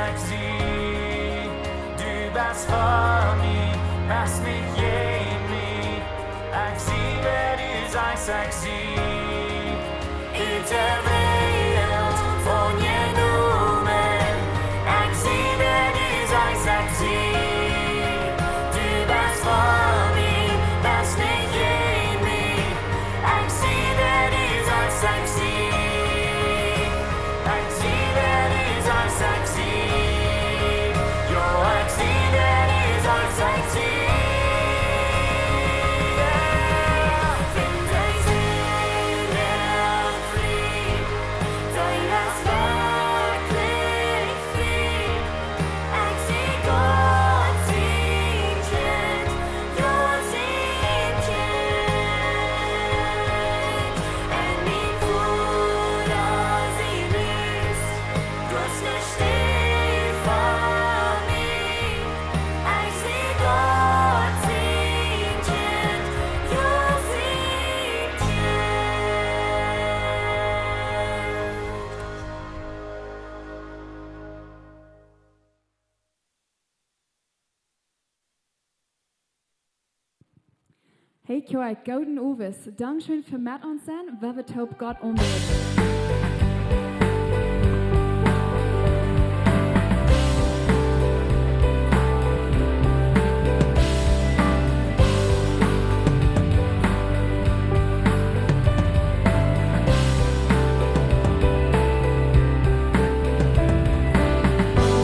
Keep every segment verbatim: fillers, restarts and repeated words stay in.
Ekj sie, du best fa mie, best nich jäajen mie. Ekj sie, wäa du sajchst, ekj sie. Ut de Welt aunjenomen. Ekj sie, wäa du sajchst, ekj sie. Du best fa mie, best nich jäajen mie. Ekj sie, wäa du sajchst, ekj sie. Ekj sie, wäa du sajchst, ekj sie. Jo, ekj sie, wäa du sajchst, ekj sie. Finn dee Sinn en Fräd, dee es werkjlich frie. Ekj sie Gott sien Kjint, jo, sien Kjint. En mien Voda sien Hus, doa es ne Städ fa mie. Ekj sie Gott sien Kjint, jo, sien Kjint. Hey, Kjoakj, gooden Owent. Dankscheen fa met ons sennen, wua wie toop Gott aunbäden.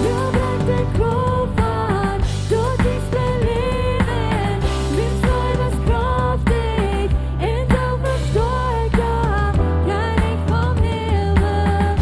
Doa brinjt de Krauft aun, daut dee beläwen, mien Seel es krauftich, un soo vestarkja, Kjennich vom Himmel,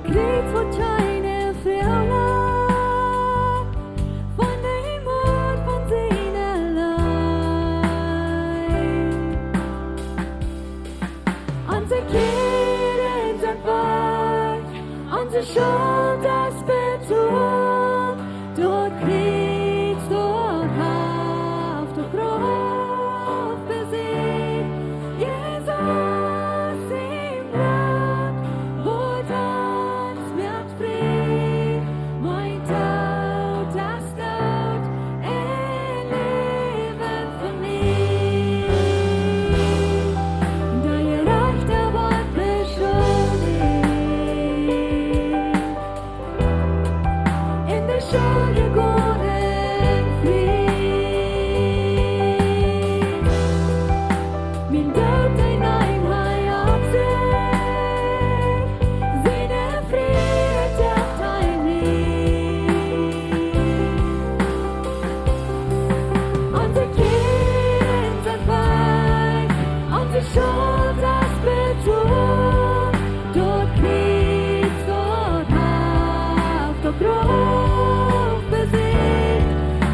Kjriez woat kjeene Froag von de Moot von siene Leew. Onse Kjäden sent wajch, onse Schult es betolt, daut Kjriez, daut haft daut Grauf besieecht. Jesus sien Bloot, waut ons moakt frie, mien Doot es Doot un Läwen fa mie. De Jerajchta woat beschuldich, un de Schuldje gonen frie. Mien Doot, dee neem hee opp sikj, siene Frieheit jeft hee mie. Onse Kjäden sent wajch, onse Schult es betolt, daut Kjriez, daut haft daut Grauf besieecht.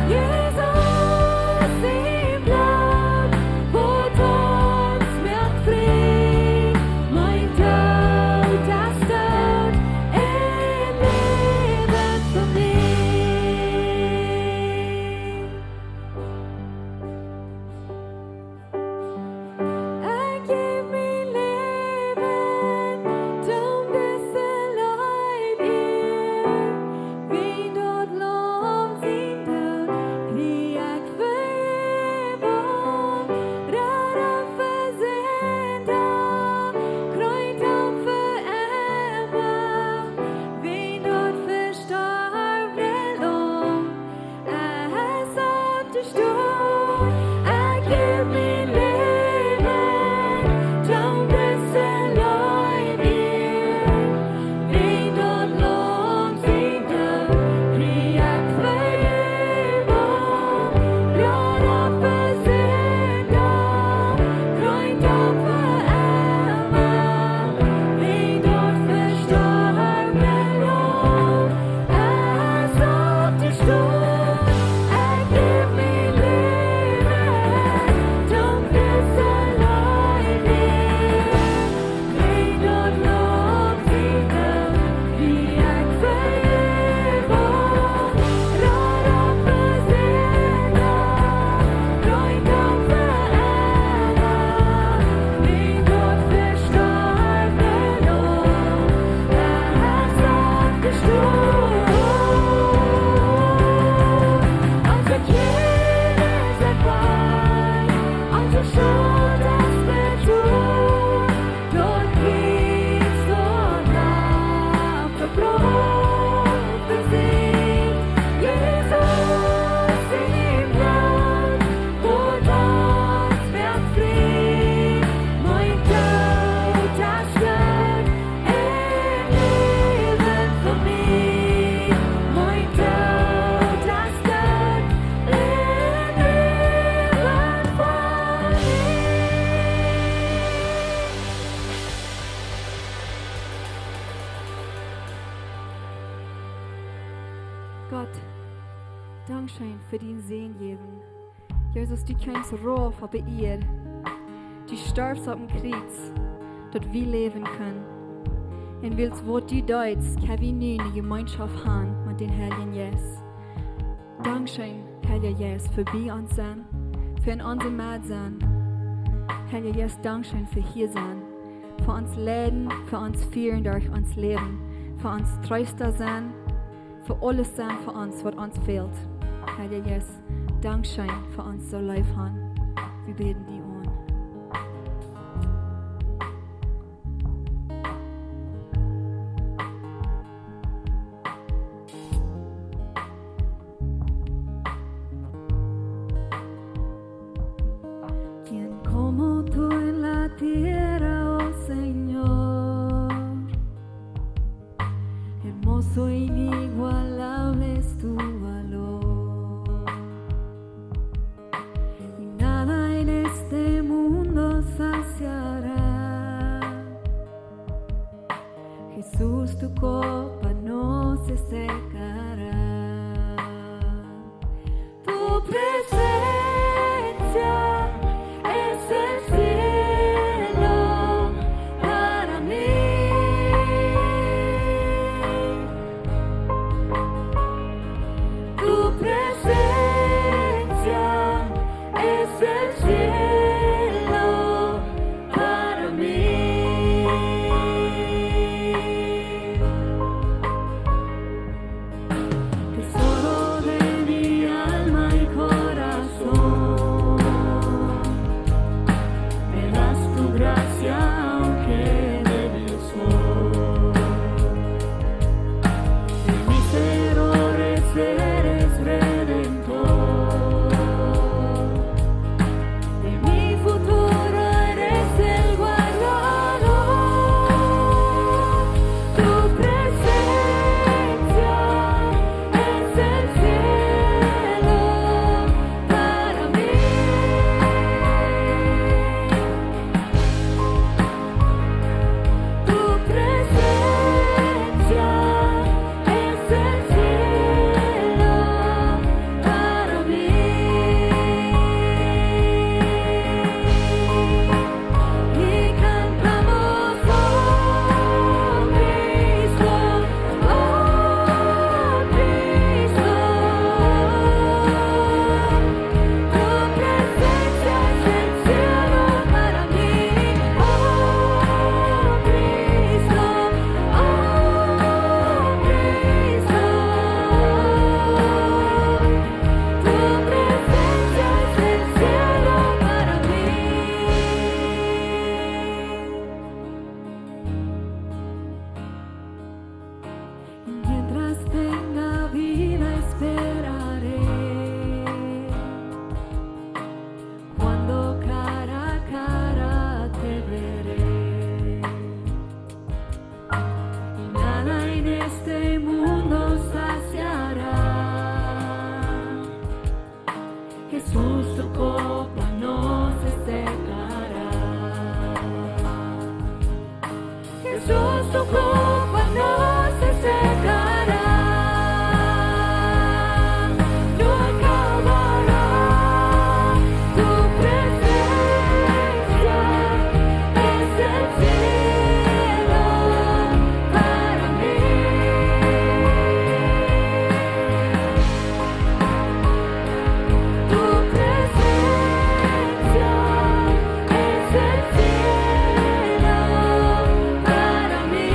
Jesus sien Bloot, waut ons moakt frie, mien Doot es Doot un Läwen fa mie. Ekj jäw mien Läwen, toom dise Leew ieren, wiels daut Laum sien Doot kjrieech Vejäwunk, rad opp fa Sind, kjrieech Doot fa emma, wiels daut vestorwne Laum es oppjestonen. Ekj jäw mien Läwen, toom dise Leew ieren, wiels daut Laum sien Doot kjrieech Vejäwunk, rad opp fa Sind, kjrieech Doot fa emma, wiels daut vestorwne Laum es oppjestonen. Ekj jäw mien Läwen, toom dise Leew ieren, wiels daut Laum sien Doot kjrieech Vejäwunk, rad opp fa Sind, kjrieech Doot fa emma, wiels daut vestorwne Laum es oppjestonen. Onse Kjäden sent wajch, onse Schult es betolt, daut Kjriez, daut haft daut Grauf besieecht. Jesus sien Bloot, waut ons moakt frie, mien Doot es Doot un Läwen fa mie. Mien Doot es Doot un Läwen fa mie. Gott, dankscheen fa dien Säajen jäwen. Jesus, du kjeemst rauf opp de Ieed. Du storfst opp een Kjriez, daut wie läwen kjennen. Un wiels waut du deetst, kjenn wie nu eene Jemeenschoft han met dän Heiljen Jeist. Dankscheen, Heilja Jeist, fa bie ons sennen, fa en onse Med sennen. Heilja Jeist, dankscheen fa hia sennen, fa ons leiden, fa ons fieren derch ons Läwen, fa ons Treesta sennen, fa aules sennen fa ons, waut ons fält. Heilja Jeist, dankscheen fa ons soo leef han. Wie bäden die aun. ¿Quién como tú en la tierra, oh Señor? Hermoso, inigualable es tu valor. Y nada en este Jesús, tu copa no se secará. Tu presencia es el cielo para mí. Tu presencia es el cielo para mí. Tesoro de mi alma y corazón, me das tu gracia aunque débil soy. De mis errores eres redentor, de mi futuro eres el guardador. Tu presencia es el cielo para mí. Tu presencia es el cielo para mí. Y cantamos: Oh Cristo, oh Cristo, tu presencia es el cielo para mí. Oh Cristo, oh Cristo, tu presencia es el cielo para mí. Mientras tenga vida esperaré, cuando cara a cara te veré. Nada en este mundo saciará. Jesús, tu copa no se secará. Jesús, tu copa no se secará. No acabará. Tu presencia es el cielo para mí. Tu presencia es el cielo para mí.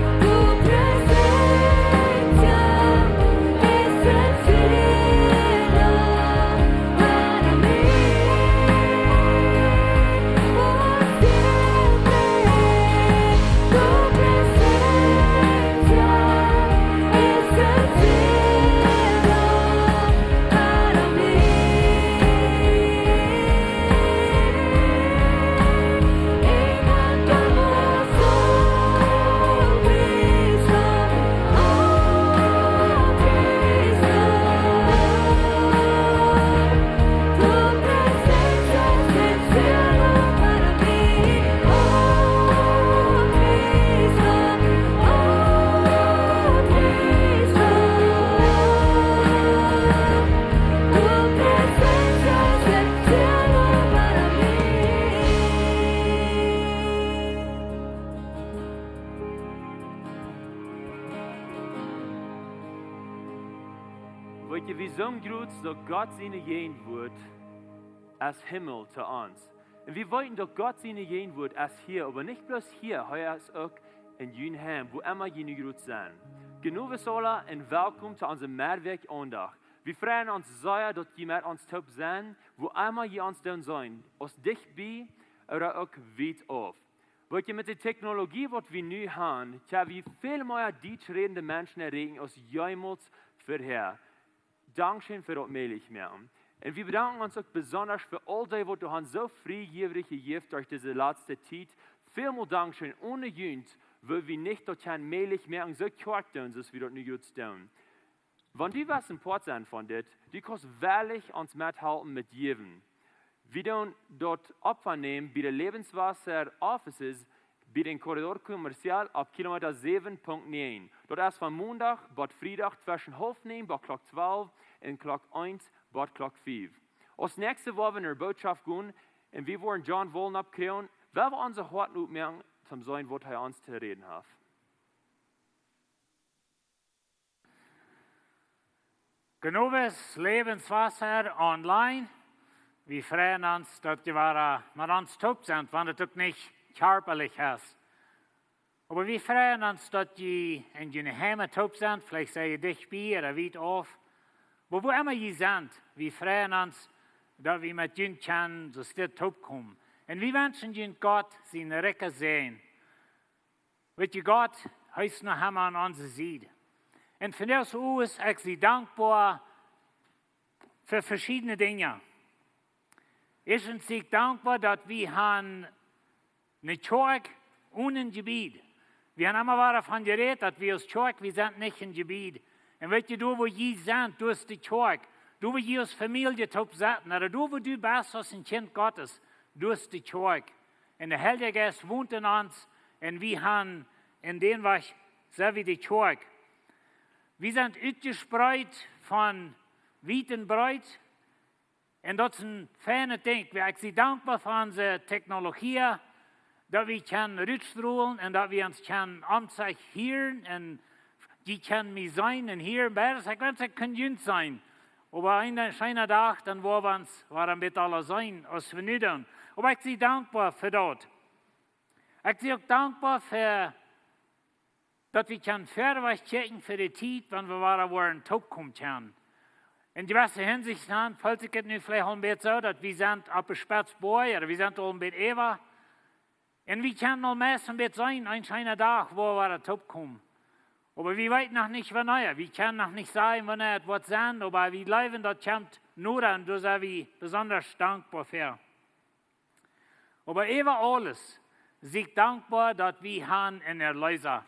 Tu presencia es el cielo para mí. Por siempre tu presencia es el cielo para mí. Y cantamos: Oh Cristo, oh Cristo, tu presencia es el cielo para mí. Oh Cristo, oh Cristo, tu presencia es el cielo para mí. Weet jie, wie sent jrod, daut Gott siene Jäajenwoat es Himmel to ons. Un wie weeten, daut Gott siene Jäajenwoat es hia, oba nich bloos hia, hee es uk en jun Heim, wua emma jie nu jrod sent. Goodemorjes aula un welkom to onse Meddwäakj Aundacht. Wie freien ons sea, daut jie met ons toop sent, wua emma jie ons dan sent, aus dichtbie ooda uk wiet auf. Weet jie, met de Technologie, waut wie nu haben, kjenn wie väl mea dietschrädende Menschen erreichen aus jemols verhäa. Dankscheen fa daut mäajlich moaken. Un wie bedanken ons uk besonda fa aul dee, waut doa han soo friewellich jejäft derch dise latste Tiet. Välmol Dankscheen, one junt wudd wie nich daut kjennen mäajlich moaken, soo Kjoakj doonen, soo aus wie daut nu jrod doonen. Wan du west een Poat sennen von dit, du kaust wellich ons methalpen met jäwen. Wie doonen daut Opfa nämen bie de Lebenswasser Offices bie dän Corredor Comercial opp Kilometa säwen Punkt näajen. Daut es von Mondach bat Friedach tweschen haulf näajen bat Klock twalw un Klock eent bat Klock fief. Aus näakjste woa wie no de Botschaft gonen un wie woaren John Wollen oppkjrieen, woa wie onse Hoaten opmoaken, toom seenen, waut hee ons to räden haft. Genoves Lebenswasser online. Wie freien ons, daut jie wada met ons toop sent, wan et uk nich kjarpalich es. Oba wie freien ons, daut jie en june Heime toop sent, veleicht sie jie dicht bie ooda wiet auf. Oba wua emma jie sent, wie freien ons, daut wie met junt kjennen soo stell toop komen. Un wie wenschen junt Gott sienen rikjen Säajen. Weet jie, Gott, hee es noch emma aun onse Sied. Un vondoag es, ekj sie dankboa fa veschiedne Dinja. Ieeschtens sie ekj dankboa, daut wie haben eene Kjoakj onen een Jebied. Wie haben emma wada von jerät, daut wie aus Kjoakj, wie sent nich een Jebied. Un weet jie, doa wua jie sent, doa es de Kjoakj. Doa wua jie aus Famielje toop sent, ooda doa wua du best aus een Kjint Gottes, doa es de Kjoakj. Un de Heilje Jeist wont en ons, un wie haben en dän Wajch, sent wie de Kjoakj. Wie sent utjespreet von wiet un breet. Un daut es een feinet Dinkj. Ekj sie dankboa fa onse Technologie, daut wie kjennen rutstrolen un daut wie ons kjennen omzich hieren un jie kjennen mie seenen un hieren. Beides, ekj wensch, ekj kunn junt seenen. Oba een scheena Dach, dan woa wie ons wada een bät aula seenen, aus wie nu doonen. Oba ekj sie dankboa fa daut. Ekj sie uk dankboa fa daut wie kjennen verwoats kjikjen fa de Tiet, wan wie wada woaren toopkomen kjennen. En jewesse Hinsicht aun, felt sikj et nu veleicht aul een bät soo, daut wie sent opp de Spetz boa, ooda wie sent aul een bät äwa. Un wie kjennen aul meist een bät seenen, een scheena Dach, wua wie wada toopkomen. Oba wie weeten noch nich wanea. Wie kjennen noch nich sajen, wanea et woat sennen, oba wie jleewen, daut kjemt noda, un doa sent wie besondasch dankboa fa. Oba äwa aules sie ekj dankboa, daut wie haben een Erleesa.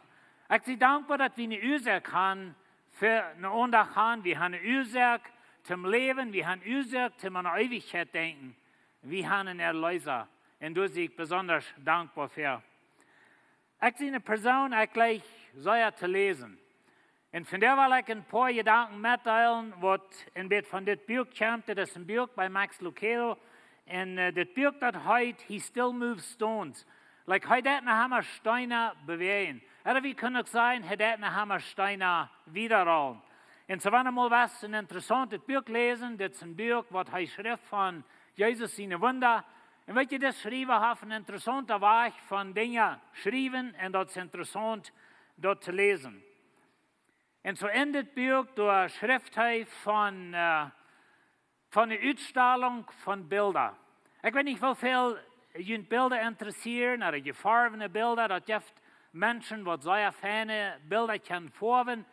Ekj sie dankboa, daut wie eene Uasoak haben fa eene Aundacht haben. Wie haben eene Uasoak toom läwen, wie haben eene Uasoak toom aun de Eewichkjeit denkjen. Wie haben een Erleesa. Un doa sie ekj besondasch dankboa fa. Ekj sie eene Persoon, ekj jlikj sea to läsen. Un vondoag well ekj een poa Jedanken metdeelen, waut een bät von dit Buak kjemt. Dit es een Buak bie Max Lucado. Un, eh, dit Buak, daut heet He Still Moves Stones. Like, hee deit noch emma Steena bewäajen. Ooda wie kjennen uk sajen, hee deit noch emma Steena wieda rollen. Un soo, wan jie mol wellen een interessauntet Buak läsen, dit es een Buak, waut hee schrift von Jesus siene Wunda. Un weet jie, dis Schriewa haft een interessaunten Wajch von Dinja schriewen, un daut es interessaunt, daut to läsen. Un soo en dit Buak, doa schrift hee von, eh, von de Utstalunk von Bilda. Ekj weet nich, woo väl junt Bilda interessieren, ooda jefarwne Bilda, daut jeft Menschen, waut sea feine Bilda kjennen farwen.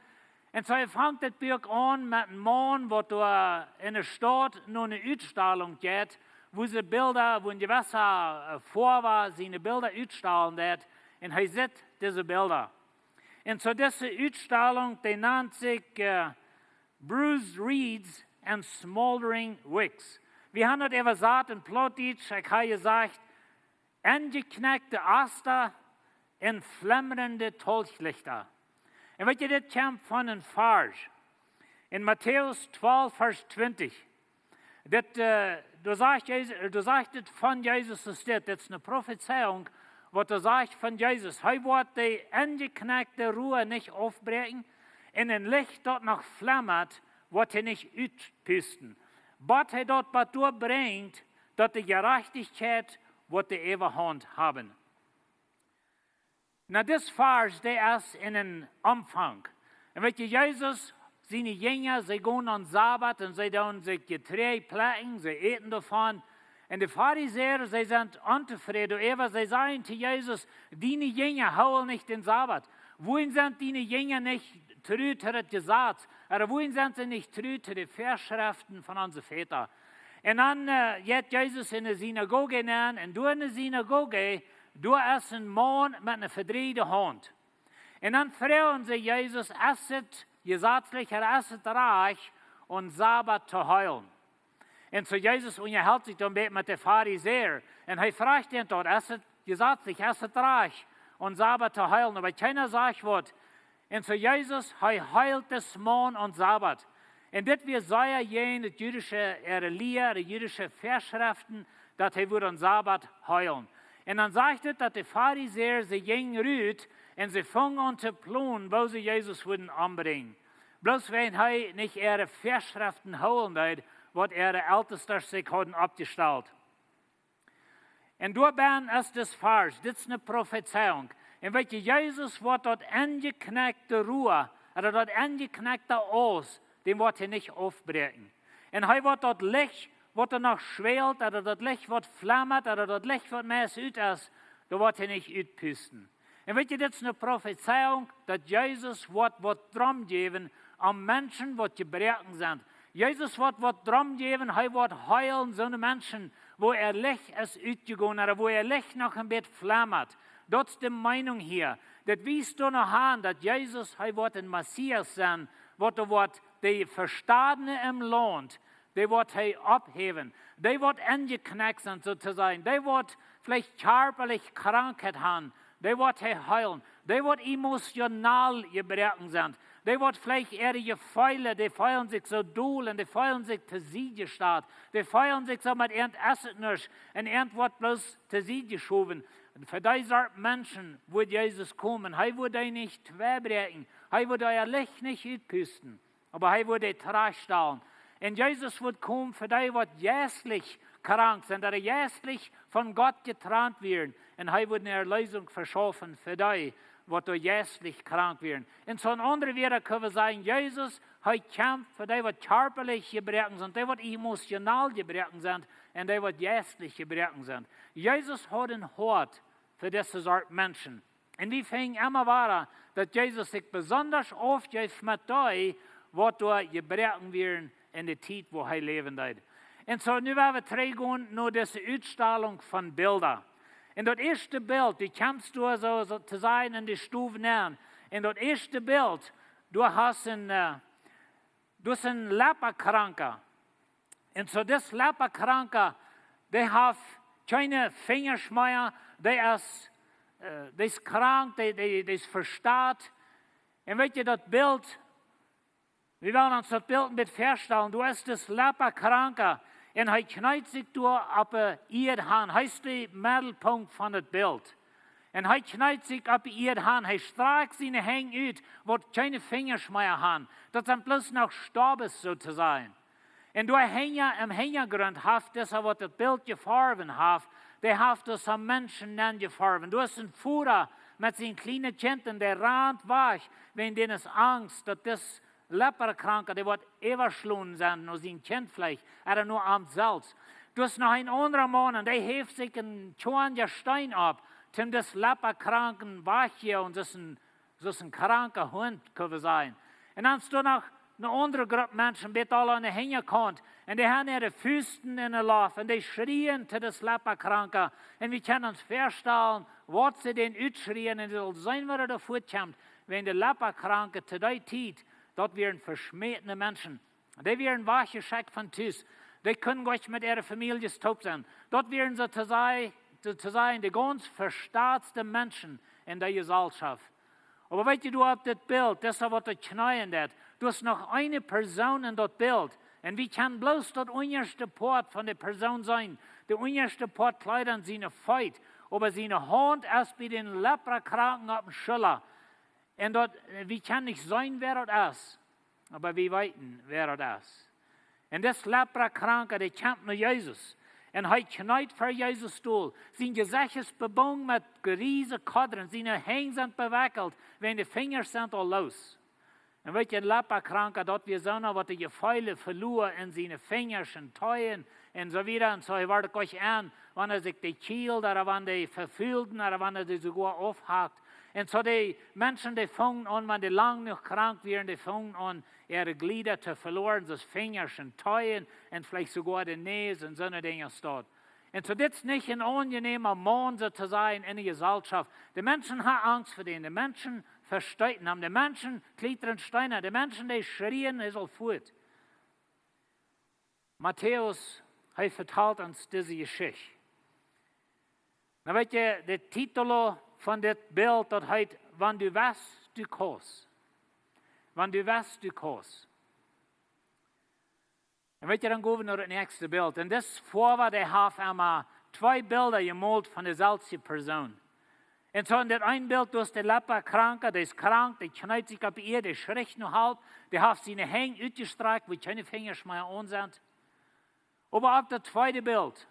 Un soo fangt dit Buak aun met een Maun, waut doa en de Staut no eene Utstalunk jeit, wua see Bilda, wua een jewessa, eh, Farwa siene Bilda utstalen deed. Un hee sitt dise Bilda. Un soo dise Utstalunk, dee nant sikj, eh, Bruised Reeds and Smoldering Wicks. Wie haben daut äwasat en Plautdietsch, ekj hab jesajcht, enjekjnekjte Asta un flemrende Talglichta. Un weet jie, dit kjemt von een Varsch. En Matäus twalf, Varsch twintich. Dit, eh, doa sajcht Jesus, doa sajcht et von Jesus, es dit, dit es eene Profezeiunk, waut doa sajcht von Jesus. Hee woat de enjekjnekjte Rua nich aufbräakjen, un een Licht, daut noch flemmat, woat hee nich utpusten, bat hee daut bat doa brinjt, daut de Jerajchtichkjeit woat de Äwahaunt haben. Na, dis Varsch, dee es en een Omfang. Un weet jie, Jesus siene Jinja, see gonen aum Sabat un see doonen sikj Jeträajd plekjen, see äten doavon. Un de Farisäa, see sent ontofräd doaräwa, see sajen to Jesus: "Diene Jinja hoolen nich dän Sabat. Wuarom sent diene Jinja nich tru to daut Jesaz? Ooda wuarom sent see nich tru to de Väaschreften von onse Väta?" Un dan, eh, jeit Jesus en de Sinagoge nenn, un doa en de Sinagoge, doa es een Maun met eene vedreide Haunt. Un dan froagen see Jesus: "Es et jesazlich, ooda es et rajcht, aum Sabat to heelen?" Un soo Jesus unjahelt sikj dan met de Farisäa. Un hee fruach an daut, es et jesazlich, es et rajcht, aum Sabat to heelen? Oba kjeena sajcht waut. Un soo Jesus, hee heelt dän Maun aum Sabat. Un dit wia sea jäajen de jüdische, äare Lia, de jüdische Väaschreften, daut hee wudd aum Sabat heelen. Un dan sajcht et, daut de Farisäa, see jinjen rut un see fungen aun to plonen, woo see Jesus wudden ombrinjen. Bloos wiels hee nich äare Väaschreften hoolen deed, waut äare Eltestasch sikj hauden oppjestalt. Un doa bennen es dis Varsch, dit es eene Profezeiunk. Un weet jie, Jesus woat daut enjekjnekjte Rua, ooda daut enjekjnekjte Aas, dän woat hee nich aufbräakjen. Un hee woat daut Licht, waut doa noch schwelt, ooda daut Licht, waut flammt, ooda daut Licht, waut meist ut es, daut woat hee nich utpusten. Un weet jie, dit es eene Profezeiunk, daut Jesus woat waut doarom jäwen aun Menschen, waut jebroaken sent. Jesus woat waut doarom jäwen, hee woat heelen soone Menschen, woo äa Licht es utjegonen, ooda woo äa Licht noch een bät flammt. Daut es de Meenunk hia. Daut wiest doa noch aun, daut Jesus, hee woat een Messias sennen, waut doa woat de Vestadne em Launt, dee woat hee opphäwen. Dee waut enjekjnekjt sent, soo to sajen. Dee waut veleicht kjarpalich Krankheit haben, dee woat hee heelen. Dee waut emotional jebroaken sent, dee waut veleicht äare Jefeele, dee feelen sikj soo dol un dee feelen sikj to Sied jestalt. Dee feelen sikj soo, met an es et nuscht un an woat bloos to Sied jeschowen. Un fa dee Sort Menschen wudd Jesus komen. Hee wudd dee nich twei bräakjen. Hee wudd äa Licht nich utpusten. Oba hee wudd dee trajchtstalen. Un Jesus wudd komen fa dee, waut jeistlich krank sent, daut dee jeistlich von Gott jetrant wieren. Un hee wudd eene Erlösung veschaufen fa dee, waut doa jeistlich krank wieren. Un soo en aundre Wieed kjenn wie sajen, Jesus, hee kjamft fa dee, waut kjarpalich jebroaken sent, dee, waut emotional jebroaken sent, un dee, waut jeistlich jebroaken sent. Jesus haud een Hoat fa dise Sort Menschen. Un wie finjen emma wada, daut Jesus sikj besonda aufjeef met dee, waut doa jebroaken wieren en de Tiet, wua hee läwen deed. Un soo, nu woa wie trigjgonen no dise Utstalunk von Bilda. Un daut ieeschte Bilt, du kjemst doa soo, soo to sajen en de Stow nenn. Un daut ieeschte Bilt, du hast een, äh, du hast een Leprakranka. Un soo dis Leprakranka, dee haft kjeene Finjasch mea, dee es, äh, dee es krank, dee, dee, dee es vestad. Un weet jie, daut Bilt, wie wellen ons daut Bilt een bät väastalen. Du hast dis Leprakranka un hee kjneet sikj doa opp de Ieed han. Hee es de Meddelpunkt von daut Bilt. Un hee kjneet sikj opp de Ieed han. Hee strakjt siene Henj ut, waut kjeene Finjasch mea han. Daut sent bloos noch Stobbes, soo to sajen. Un doa hinja, em Hinjagrunt haft disa, waut daut Bilt jeforft haft, dee haft doa soone Menschen nenjeforft. Doa es een Voda met sien kjlienet Kjint un dee rant wajch, wäajen dän es Angst, daut dis Leprakranka, dee woat äwaschlonen sennen no sien Kjint veleicht, ooda no am selfst. Doa es noch een aundra Maun un dee heft sikj een kjlienen Steen opp, om dis Leprakranken wajchtoholen, un daut es een soo aus een kranka Hunt, kjenn wie sajen. Un dan es doa noch eene aundre Grupp Menschen, een bät aul aun de Hinjakaunt. Un dee haben äare Fusten enne Loft. Un dee schrieen to dis Leprakranka. Un wie kjennen ons väastalen, waut see dän utschrieen. Un dee saul seenen, waut doa fuat kjemt. Wan de Leprakranka to dee Tiet, daut wieren veschmätne Menschen. Dee wieren wajchjeschekjt von Tus. Dee kunnen goanich met äare Famieljes toop sennen. Daut wieren soo to sajen, soo to sajen, de gaunz vestadste Menschen en de Jeselschoft. Oba weet jie, doa opp dit Bilt, daut es waut doa kjneeen deit. Doa es noch eene Persoon en daut Bilt. Un wie kjennen bloos daut unjaschte Poat von de Persoon seenen. Daut unjaschte Poat Kjleeda un siene Feet. Oba siene Haunt es bie dän Leprakranken opp de Schulla. Un daut, wie kjennen nich seenen, wäa daut es. Oba wie weeten, wäa daut es. Un dis Leprakranka, dee kjemt no Jesus. Un hee kjneet ver Jesus dol. Sien Jesecht es bebungen met griese Kodren. Siene Henj sent bewekjelt, wäajen de Finjasch sent aul loos. Un weet jie, een Leprakranka, daut wia soona, waut de Jefeele veloa en siene Finjasch un Toojen un soo wieda. Un soo, hee wort uk aun, wan hee sikj dee kjield, ooda wan dee vefulden, ooda wan hee dee soogoa aufhakt. Un soo de Menschen, dee fungen aun, wan dee lang jenuach krank wieren, dee fungen aun, äare Jlieda to veloaren, soo aus Finjasch un Toojen un veleicht soogoa de Näs un soone Dinja aus daut. Un soo, dit es nich een aunjenäma Maun, soo to sajen, en de Jeselschoft. De Menschen haben Angst ver dän. De Menschen vesteeten am. De Menschen kjlieen Steena. De Menschen, dee schrieen, hee saul fuat. Matäus, hee vetalt ons dise Jeschicht. Nu weet jie, de Titel von dit Bilt, daut heet: Wan du west, du kaust. Wan du west, du kaust. Un weet jie, dan go wie no daut näakjste Bilt. Un dis Foawa, dee haft emma twee Bilda jemolt von deeselwje Persoon. Un soo en dit eene Bilt, doa es de Leprakranka, dee es krank, dee kjneet sikj opp de Ieed, dee schricht no Help, dee haft siene Henj utjestrakjt, wua kjeene Finjasch mea aun sent. Oba opp daut tweede Bilt,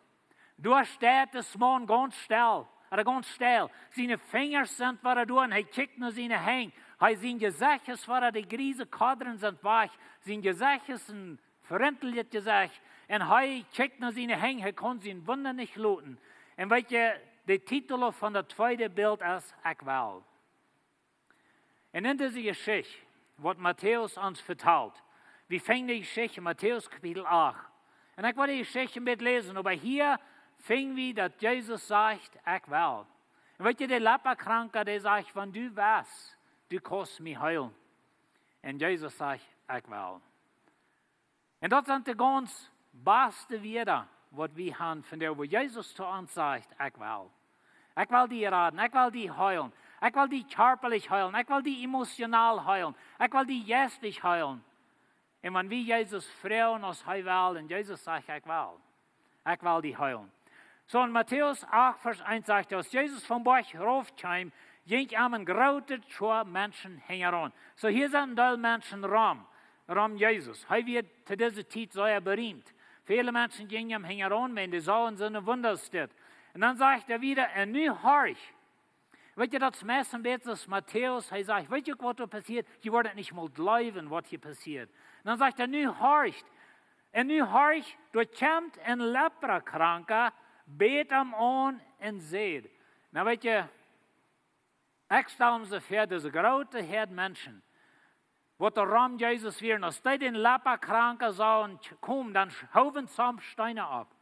doa steit de Maun gaunz stell, ooda gaunz stell. Siene Finjasch sent wada doa un hee kjikjt no siene Henj. Hee, sien Jesecht es wada, de griese Kodren sent wajch. Sien Jesecht es een frintlichet Jesecht. Un hee kjikjt no siene Henj, hee kaun sien Wunda nich loten. Un weet jie, de Titel von daut tweede Bilt es: Ekj well. Un en dise Jeschicht, waut Matäus ons vetalt, wie finjen de Jeschicht en Matäus Kapitel acht. Un ekj well de Jeschicht een bät läsen, oba hia finj wie, daut Jesus sajcht: Ekj well. Un weet jie, de Leprakranka, dee sajcht: Wan du west, du kaust mie heelen. Un Jesus sajcht: Ekj well. Un daut sent de gaunz baste Wieed, waut wie haben von dee, wua Jesus to ons sajcht: Ekj well. Ekj well die raden, ekj well die heelen. Ekj well die kjarpalich heelen, ekj well die emotional heelen, ekj well die jeistlich heelen. Un wan wie Jesus froagen, aus hee well, un Jesus sajcht: Ekj well. Ekj well die heelen. Soo en Matäus acht, Varsch eent sajcht: Aus Jesus vom Boajch rauf kjeem, jinkj am eene groote Schoa Menschen hinjaraun. Soo hia sent een Deel Menschen rom, rom Jesus. Hee wia to dise Tiet sea beriemt. Väle Menschen jinjen am hinjaraun, wan dee sagen, soo een Wunda es dit. Un dan sajcht hee wada: Un nu horcht. Weet jie, daut es meist een bät aus Matäus, hee sajcht: Weet jie uk, waut doa passieet? Jie woaren daut nich mol jleewen, waut hia passieet. Un dan sajcht hee: Nu horcht. Un nu horcht, doa kjemt een Leprakranka, bät am aun un säd. Nu weet jie, ekj stal mie soo väa, dise groote Häad Menschen, waut doa rom Jesus wieren, aus dee dän Leprakranka sagen komen, dan hoowen see Steena opp.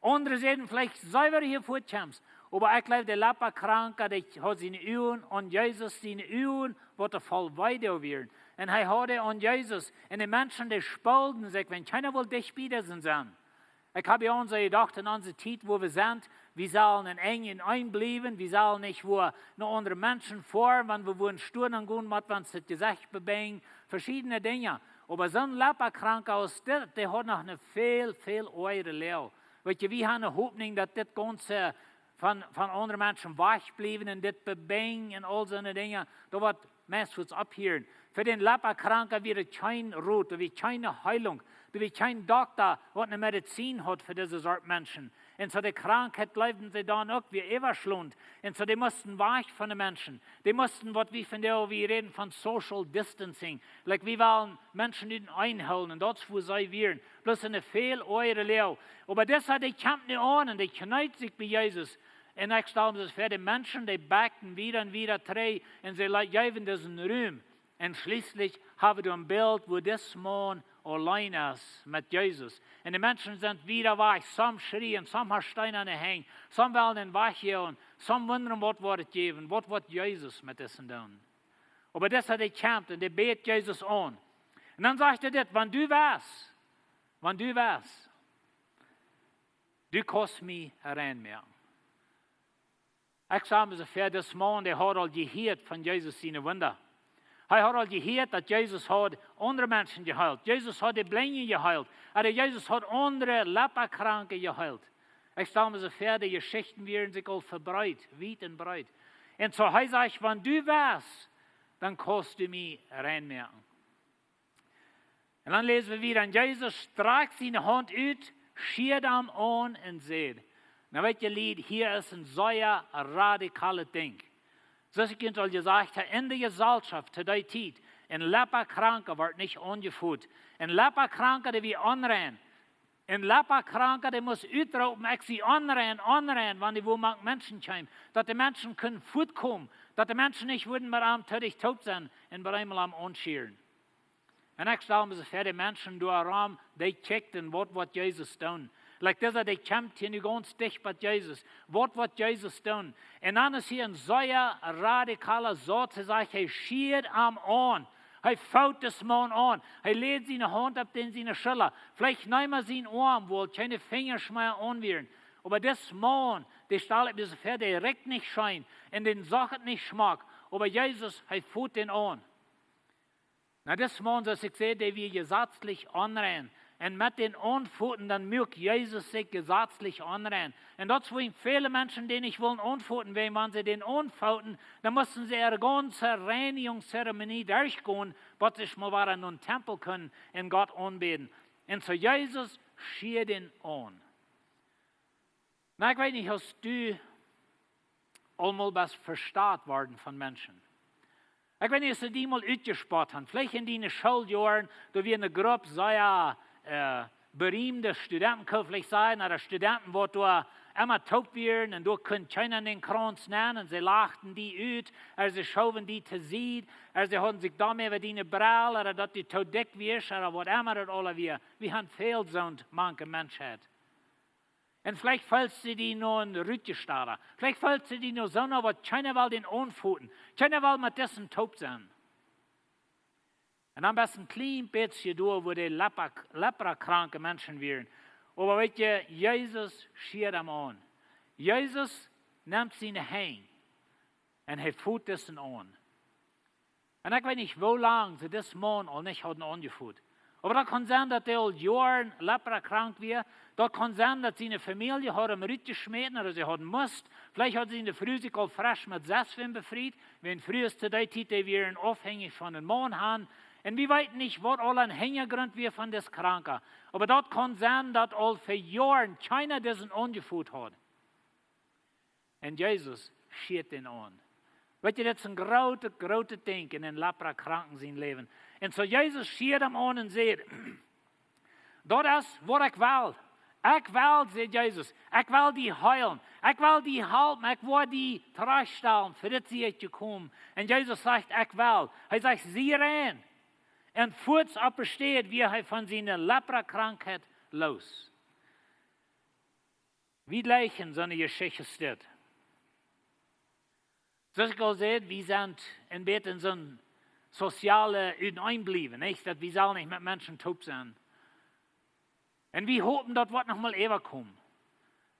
Aundre säden veleicht: See, wäa hia väakjemt. Oba ekj jleew, de Leprakranka, dee haud siene Uagen aun Jesus, siene Uagen, waut doa voll Wee wieren. Un hee haud dee aun Jesus. Un de Menschen, dee spoolden sikj, wiels kjeena wull dicht bie dän sennen. Ekj hab hia aun soo jedocht, en onse Tiet, wua wie sent, wie sellen en Enj en Enj bliewen, wie sellen nich wua no aundre Menschen foaren, wan wie wua stonen gonen, mott wie ons daut Jesecht bebinjen, veschiedne Dinja. Oba soo een Leprakranka aus dit, dee haud noch eene väl, väl oajre Loag. Weet jie, wie haben eene Hopninj, daut dit gaunze von, von aundre Menschen wajchbliewen un dit bebinjen un aul soone Dinja, daut woat meist fuaz opphieren. Fa dän Leprakranka wia doa kjeen Rot, doa wia kjeene Heelunk, doa wia kjeen Dokta, waut eene Medizin haud fa dise Sort Menschen. Un soo de Krankheit jleewden see dan uk, wia äwaschlajcht. Un soo dee musten wajch von de Menschen. Dee musten, waut wie vondoag, wie räden von social distancing. Like, wie wellen Menschen nich enhoolen. Un daut es, wua see wieren. Bloos en eene väl oajre Loag. Oba disa, dee kjemt nu aun un dee kjneet sikj bie Jesus. Un ekj stal mie soo väa, de Menschen, dee backten wada un wada trigj un see le-, jeewen disen Rum. Un schlieslich hab wie een Bilt, wua dis Maun auleen es met Jesus. Un de Menschen sent wada wajch, some schrieen, some haben Steena aun de Henj, some wellen am wajchjoagen, some wundren, waut woat et jäwen, waut woat Jesus met disen doonen. Oba disa, dee kjemt un dee bät Jesus aun. Un dan sajcht hee dit: Wan du west, wan du west, du kaust mie rein moaken. Ekj stal mie soo väa, dis Maun, dee haud aul jehieet von Jesus siene Wunda. Hee haud aul jehieet, daut Jesus haud aundre Menschen jeheelt. Jesus haud de Blinje jeheelt. Ooda Jesus haud aundre Leprakranke jeheelt. Ekj stal mie soo väa, de Jeschichten wieren sikj aul vebreet, wiet un breet. Un soo hee sajcht: Wan du west, dan kaust du mie rein moaken. Un dan läsen wie wada: Un Jesus strakjt siene Haunt ut, schieed am aun un säd. Nu weet jie, Lied, hia es een sea radikalet Dinkj. Soo aus ekj junt aul jesajcht hab, en de Jeselschoft to dee Tiet, een Leprakranka wort nich aunjefoot. Een Leprakranka, dee wia onrein. Een Leprakranka, dee must utroopen: Ekj sie onrein, onrein, wan dee wua mank Menschen kjeem. Daut de Menschen kunnen fuatkomen, daut de Menschen nich wudden met am toop sennen un bie am aunschieren. Un ekj stal mie soo väa, de Menschen doa rom, dee kjikjten, waut woat Jesus doonen. Like disa, dee kjemt hia nu gaunz dicht bie Jesus. Waut woat Jesus doonen? Un dan es hia een sea radikala Sauz, hee sajcht, hee schieed am aun. Hee foot dis Maun aun. Hee läd siene Haunt opp dän siene Schulla. Veleicht neem hee sienen Oarm, wua kjeene Finjasch mea aun wieren. Oba dis Maun, dee stald sikj soo väa, dee rikjt nich scheen un dän sach et nich schmock. Oba Jesus, hee foot dän aun. Na, dis Maun, soo aus ekj säd, dee wia jesazlich onrein. Un met dän aunfoten, dan muak Jesus sikj jesazlich onrein. Un daut es wuarom väle Menschen dän nich wullen aunfoten, wiels wan see dän aunfooten, dan musten see äare gaunze Reinigungszeremonie derchgonen, bat see mol wada en dän Tempel kunnen un Gott aunbäden. Un soo Jesus schieed dän aun. Na, ekj weet nich, aus du aul mol best vestalt worden von Menschen. Ekj weet nich, aus see die mol utjespott haben. Veleicht en diene Schooljoaren, doa wia eene Grupp sea, äh, beriemde Studenten, kaun veleicht sennen, ooda Studenten, waut doa emma toop wieren un doa kunn kjeena en dän Krauns nenn un see lachten die ut, ooda see schowen die to Sied, ooda see hauden sikj doaräwa diene Brell, ooda daut du to dikj wieescht, ooda waut emma daut aula wia. Wie haben väl soont mank de Menschheit. Un veleicht feelst du die nu rutjestoten. Veleicht feelst du die nu soo, waut kjeena well dän aunfoten. Kjeena well met disen toop sennen. Un dan best een kjlien bät doa, wua de Lepra, leprakranke Menschen wieren. Oba weetst du, Jesus schieed am aun. Jesus nemt siene Henj un hee foot disen aun. Un ekj weet nich, woo lang see disen Maun aul nich hauden aunjefoot. Oba daut kaun sennen, daut hee aul Joaren leprakrank wia. Daut kaun sennen, daut siene Famielje haud am rutjeschmäten, ooda see hauden must. Veleicht haud siene Fru sikj aul fresch met sest befriet. Wiels Frues to dee Tiet, dee wieren aufhenjich von dän Maun han. Un wie weeten nich, waut aul een Hinjagrunt wia von disen Kranken. Oba daut kaun sennen, daut aul fa Joaren kjeena disen aunjefoot haud. Un Jesus schieed dän aun. Weetst du, daut es een grootet, grootet Dinkj en een leprakranken sien Läwen. Un soo Jesus schieed am aun un säd: "Daut es waut ekj well. Ekj well", säd Jesus, "ekj well die heelen. Ekj well die halpen. Ekj well die trajchtstalen. Fa dit sie ekj jekomen." Un Jesus sajcht: "Ekj well." Hee sajcht: "Sie rein." Un fuaz opp de Städ wia hee von siene Leprakrankheit loos. Wie jlikjen soone Jeschicht aus dit. Soo aus ekj aul säd, wie sent een bät en soon soziale Uteneenbliewen, nich? Daut wie sellen nich met Menschen toop sennen. Un wie hopen, daut woat noch mol äwakomen.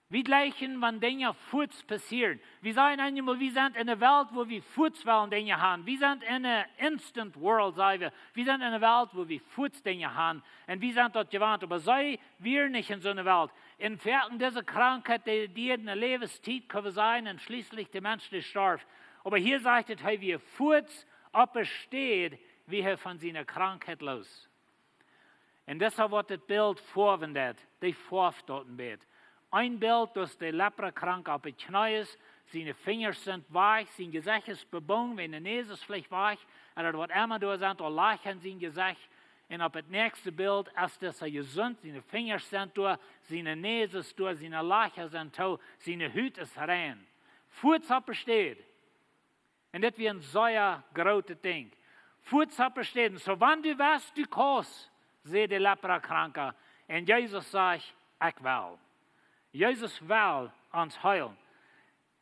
Wie jlikjen, wan Dinja fuaz passieren. Wie sajen eenjemol, wie sent en eene Welt, wua wie fuaz wellen Dinja han. Wie sent en eene instant world, saj wie. Wie sent en eene Welt, wua wie fuaz Dinja han. Un wie sent daut jewant. Oba see wieren nich en soone Welt. Un foaken dise Krankheit, dee, dee died eene Läwenstiet, kjenn wie sajen, un schlieslich de Mensch, dee storf. Oba hia sajcht et, hee wia fuaz opp de Städ, wia hee von siene Krankheit loos. Un daut es waut dit Bilt foawen deit, dee foaft daut een bät. Een Bilt, daut de Leprakranke opp de Kjnees, siene Finjasch sent wajch, sien Jesecht es bebungen, wiels de Näs es veleicht wajch, un daut waut emma doa sent, aul Lajcha en sien Jesecht. Un opp daut näakjste Bilt es daut hee jesunt, siene Finjasch sent doa, siene Näs es doa, siene Lajcha sent too, siene Hut es rein. Fuaz opp de Städ. Un dit wia een sea grootet Dinkj. Fuaz opp de Städ. Soo, wan du west, du kaust, säd de Leprakranke. Un Jesus sajcht: "Ekj well." Jesus well ons heelen.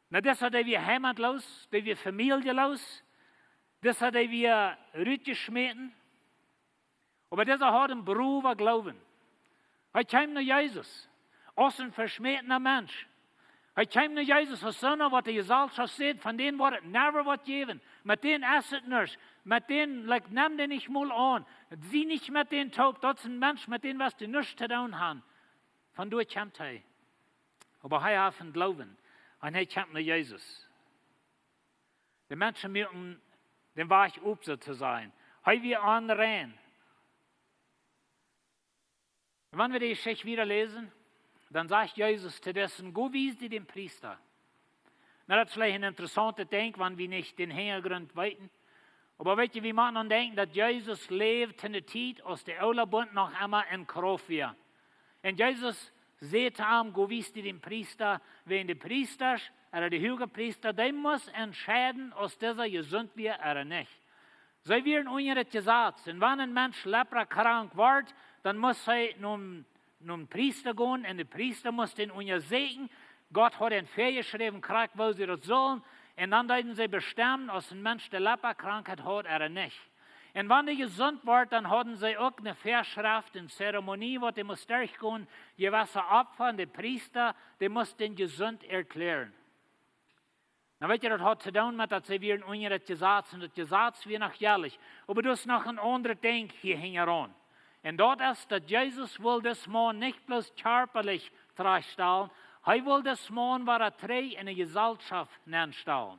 Na, disa, dee wia heimatloos, dee wia famieljeloos, disa, dee wia rutjeschmäten. Oba disa haud een browen Gloowen. Hee kjeem no Jesus aus een veschmätna Mensch. Hee kjeem no Jesus aus soona, waut de Jeselschoft säd, von dän woat et never waut jäwen. Met dän es et nuscht. Met dän, like, nem dän nich mol aun. Sie nich met dän toop. Daut es een Mensch, met dän woascht du nuscht to doonen han. Von doa kjemt hee. Oba hee haft een Gloowen. Un hee kjemt no Jesus. De Menschen muaken dän Wajch op, soo to sajen. Hee wia onrein. Un wan wie dee Jeschicht wieda läsen, dan sajcht Jesus to disen: "Go wies die dän Priesta." Na, daut es veleicht een interessauntet Dinkj, wan wie nich dän Hinjagrunt weeten. Oba weetst du, wie motten aun denkjen, daut Jesus läwd en de Tiet, aus de oole Bunt noch emma en Krauft wia. Un Jesus säd to am: "Go wies die dän Priesta", wiels de Priestasch, ooda de Huagepriesta, dee must entscheiden, aus disa jesunt wia ooda nich. See wieren unja daut Jesaz. Un wan een Mensch leprakrank wort, dan must hee nom, nom Priesta gonen un de Priesta must dän unjasieekjen. Gott haud am väajeschräwen, krakjt woo see daut sullen. Un dan deeden see bestemmen, aus een Mensch de Leprakrankheit haud ooda nich. Un wan dee jesunt wort, dan hauden see uk eene Väaschreft, eene Zeremonie, waut dee must derchgonen, jewesse Opfa, un de Priesta, dee must dän jesunt erklären. Nu weet jie, daut haud to doonen met daut see wieren unja daut Jesaz, un daut Jesaz wia noch jelich. Oba doa es noch een aundret Dinkj hia hinjaraun. Un daut es, daut Jesus wull dis Maun nich bloos kjarpalich trajchtstalen, hee wull dis Maun wada trigj enne Jesalschoft nenstalen.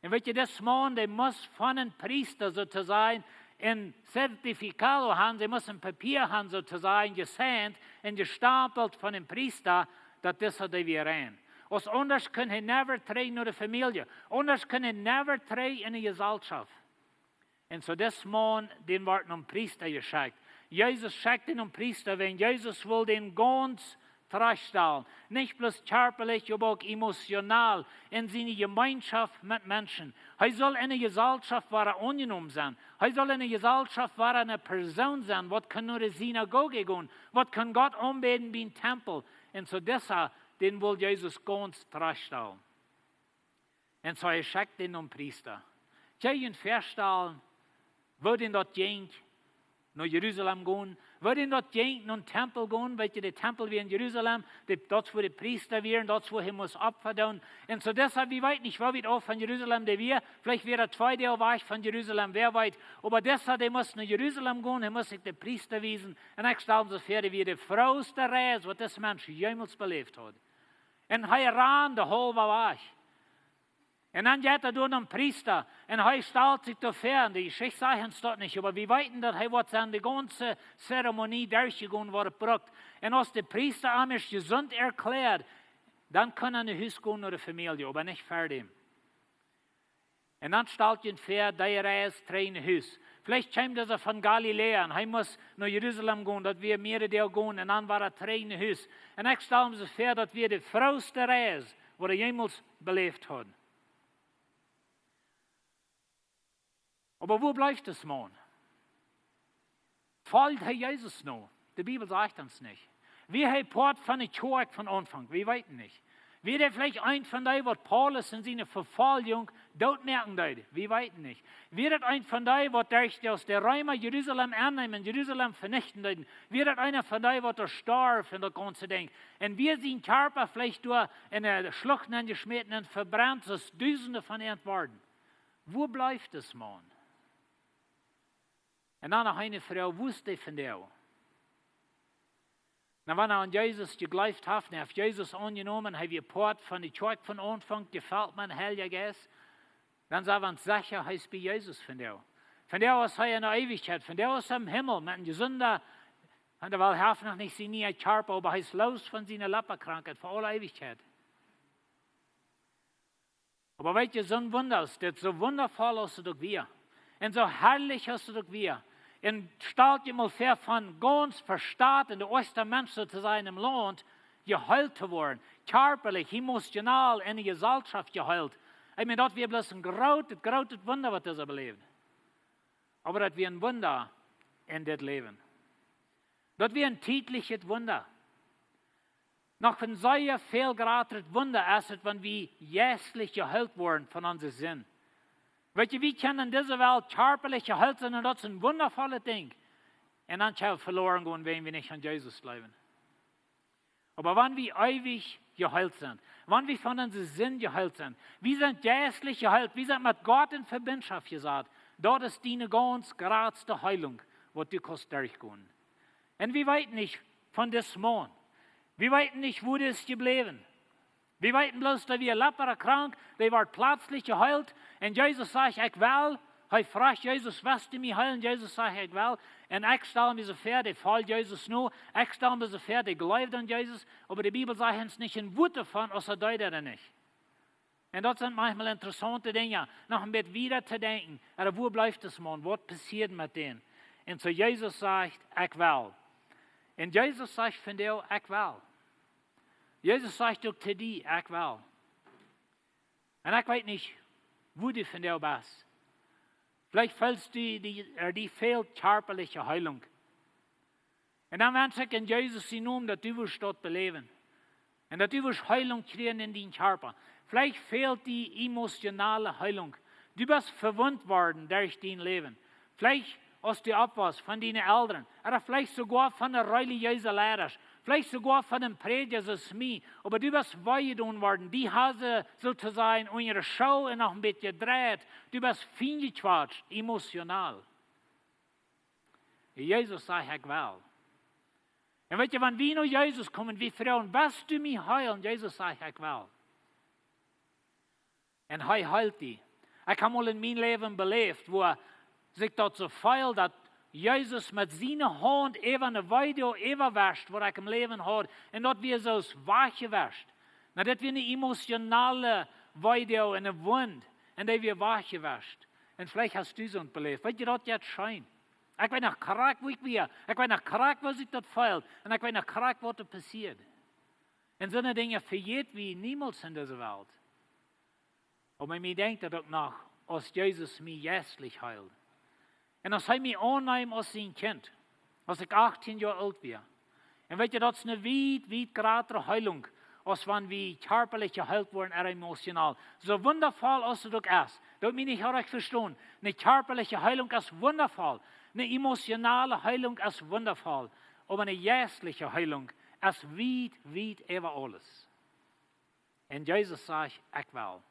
Un weet jie, dis Maun, dee must von een Priesta, soo to sajen, een certificado haben, see must een Papia haben, soo to sajen, jeseint un jestampelt von een Priesta, daut dise dee wia rein. Aus aundasch kunn hee never trigj no de Famielje. Aundasch kunn hee never trigj enne Jesalschoft. Un soo dis Maun, dän wort nom Priesta jeschekjt. Jesus schekjt dän nom Priesta, wiels Jesus wull dän gaunz trajchtstalen. Nich bloos kjarpalich, oba uk emotional en siene Jemeenschoft met Menschen. Hee sull enne Jesalschoft wada aunjenomen sennen. Hee sull enne Jesalschoft wada eene Persoon sennen, waut kunn no de Sinagoge gonen, waut kunn Gott aunbäden biem Tempel. Un soo dise, dän wull Jesus gaunz trajchtstalen. Un soo hee schekjt dän nom Priesta. Kjenn jie junt väastalen, woo dän daut jinkj, no Jerusalem gonen, woo dän daut jinkj, nom Tempel gonen, weet jie, de Tempel wia en Jerusalem, de, daut es wua de Priesta wieren, daut es wua hee must Opfa doonen. Un soo deshalb, wie weeten nich, woo wiet auf von Jerusalem dee wia, veleicht wia daut twee Doag wajch von Jerusalem, wäa weet. Oba deshalb, hee must no Jerusalem gonen, hee must sikj de Priesta wiesen. Un ekj stal mie väa, dee wia de frooste Reis, waut dis Mensch jemols beläft haud. Un hee rand de haulwe Wajch. Un dan jeit hee doa nom Priesta un hee stalt sikj doa väa. Un de Jeschicht sajcht ons daut nich, oba wie weeten, daut hee woat sennen de gaunze Zeremonie derchjegonen, waut et brukt. Un aus de Priesta am es jesunt erkjläat, dan kaun hee no Hus gonen, no de Famielje, oba nich ver däm. Un dan stalt junt väa, dee Reis trigj no Hus. Veleicht kjeem dee von Galiläa un hee must no Jerusalem gonen, daut wia mearere Doag gonen, un dan wada trigj no Hus. Un ekj stal mie väa, daut wia de frooste Reis, waut hee jemols beläft haud. Oba wua bleef dis Maun? Foljt hee Jesus no? De Bibel sajcht ons nich. Wia hee Poat von de Kjoakj von Aunfank? Wie weeten nich. Wia hee veleicht eent von dee, waut Paulus en siene Vefoljunk dootmoaken deed? Wie weeten nich. Wia daut eent von dee, waut derch, aus de Reema Jerusalem enneemen, Jerusalem venichten deeden? Wia daut eena von dee, waut doa storf en daut gaunze Dinkj? Un wia sien Kjarpa veleicht doa en de Schlucht nenjeschmäten un vebrennt, soo aus dusende von an worden? Wua bleef dis Maun? Un dan noch eene Froag, wua es dee vondoag? Nu, wan hee aun Jesus jegleeft haft, un hee haft Jesus aunjenomen, hee wia Poat von de Kjoakj von Aunfank, jefelt met dän Heiljen Jeist, dan sent wie secha, hee es bie Jesus vondoag. Vondoag es hee en de Eewichkjeit, vondoag es hee em Himmel met een jesunden, un hee haft noch nich sienen nieen Kjarpa, oba hee es loos von siene Lepprakrankheit fa aule Eewichkjeit. Oba weet jie, soon Wunda es dit, soo wundavoll aus et uk wia, un soo harlich aus et uk wia, un stalt junt mol väa, von gaunz vestaut un de oajsta Mensch, soo to sajen, em Launt jeheelt to woaren, kjarpalich, emotional, en de Jesalschoft jeheelt. Ekj meen, daut wia bloos een grootet, grootet Wunda, waut dee beläwd. Oba daut wia een Wunda en dit Läwen. Daut wia een tietlichet Wunda. Noch een sea väl jratret Wunda es et, wan wie jeistlich jeheelt woaren von onse Sind. Weet jie, wie kjennen en dise Welt kjarpalich jeheelt sennen, un daut es een wundavolet Dinkj. Un dan kjenn wie veloaren gonen, wan wie nich aun Jesus jleewen. Oba wan wie eewich jeheelt sent, wan wie von onse Sind jeheelt sent, wie sent jeistlich jeheelt, wie sent met Gott en Vebindschoft jesat, daut es diene gaunz jratste Heelunk, waut du kaust derchgonen. Un wie weeten nich von dis Maun. Wie weeten nich, wua dee es jebläwen. Wie weeten bloos, daut hee wia leprakrank, dee wort pletslich jeheelt. Un Jesus sajcht: "Ekj well." Hee fruach Jesus: "West du mie heelen?" Jesus sajcht: "Ekj well." Un ekj stal mie soo väa, dee foljt Jesus no. Ekj stal mie soo väa, dee jleewd aun Jesus. Oba de Bibel sajcht ons nich een Wuat doavon, aus hee deed ooda nich. Un daut sent maunchmol interessaunte Dinja, noch een bät wieda to denkjen. Oba wua bleef dis Maun? Waut passieed met dän? Un soo Jesus sajcht: "Ekj well." Un Jesus sajcht vondoag: "Ekj well." Jesus sajcht uk to die: "Ekj well." Un ekj weet nich, wua du vondoag best. Veleicht feelst du, die, ea, die fält kjarpaliche Heelunk. Un dan wensch ekj en Jesus sienen Nomen, daut du wurscht daut beläwen. Un daut du wurscht Heelunk kjrieen en dienen Kjarpa. Veleicht fält die emotionale Heelunk. Du best vewundt worden derch dien Läwen. Veleicht aus du oppwosst, von diene Elren, ooda veleicht soogoa von de relijeese Leidasch, veleicht soogoa von een Prädja soo aus mie, oba du best wee jedonen worden, die haben soo to sajen unja de School un noch een bät jedreit, du best fein jequatscht, emotional. Jesus sajcht: "Ekj well." Un weet jie, wan wie no Jesus komen, wie froagen: "West du mie heelen?" Jesus sajcht: "Ekj well." Un hee heelt die. Ekj hab mol en mien Läwen beläft, woo sikj daut soo feelt, daut Jesus met siene Haunt äwa eene Weedoag äwawescht, waut ekj em Läwen haud, un daut wia soo aus wajchjewescht. Na, daut wia eene emotionale Weedoag un eene Wund, un dee wia wajchjewescht. Un veleicht hast du soont beläft. Weet jie, daut jeit scheen. Ekj weet noch krakjt, woo ekj wia. Ekj weet noch krakjt, woo sikj daut feelt. Un ekj weet noch krakjt, waut doa passieed. Un soone Dinja vejät wie niemols en dise Welt. Oba mie denkjt daut uk noch, aus Jesus mie jeistlich heeld. Un aus hee mie aunneem aus sien Kjint, aus ekj achtieen Joa oolt wia. Un weet jie, daut es eene wiet, wiet jratre Heelunk, aus wan wie kjarpalich jeheelt woaren ooda emotional. Soo wundafoll aus daut uk es, doot mie nich orrajcht vestonen. Eene kjarpaliche Heelunk es wundafoll. Eene emotionale Heelunk es wundafoll. Oba eene jeistliche Heelunk es wiet, wiet äwa aules. Un Jesus sajcht: "Ekj well."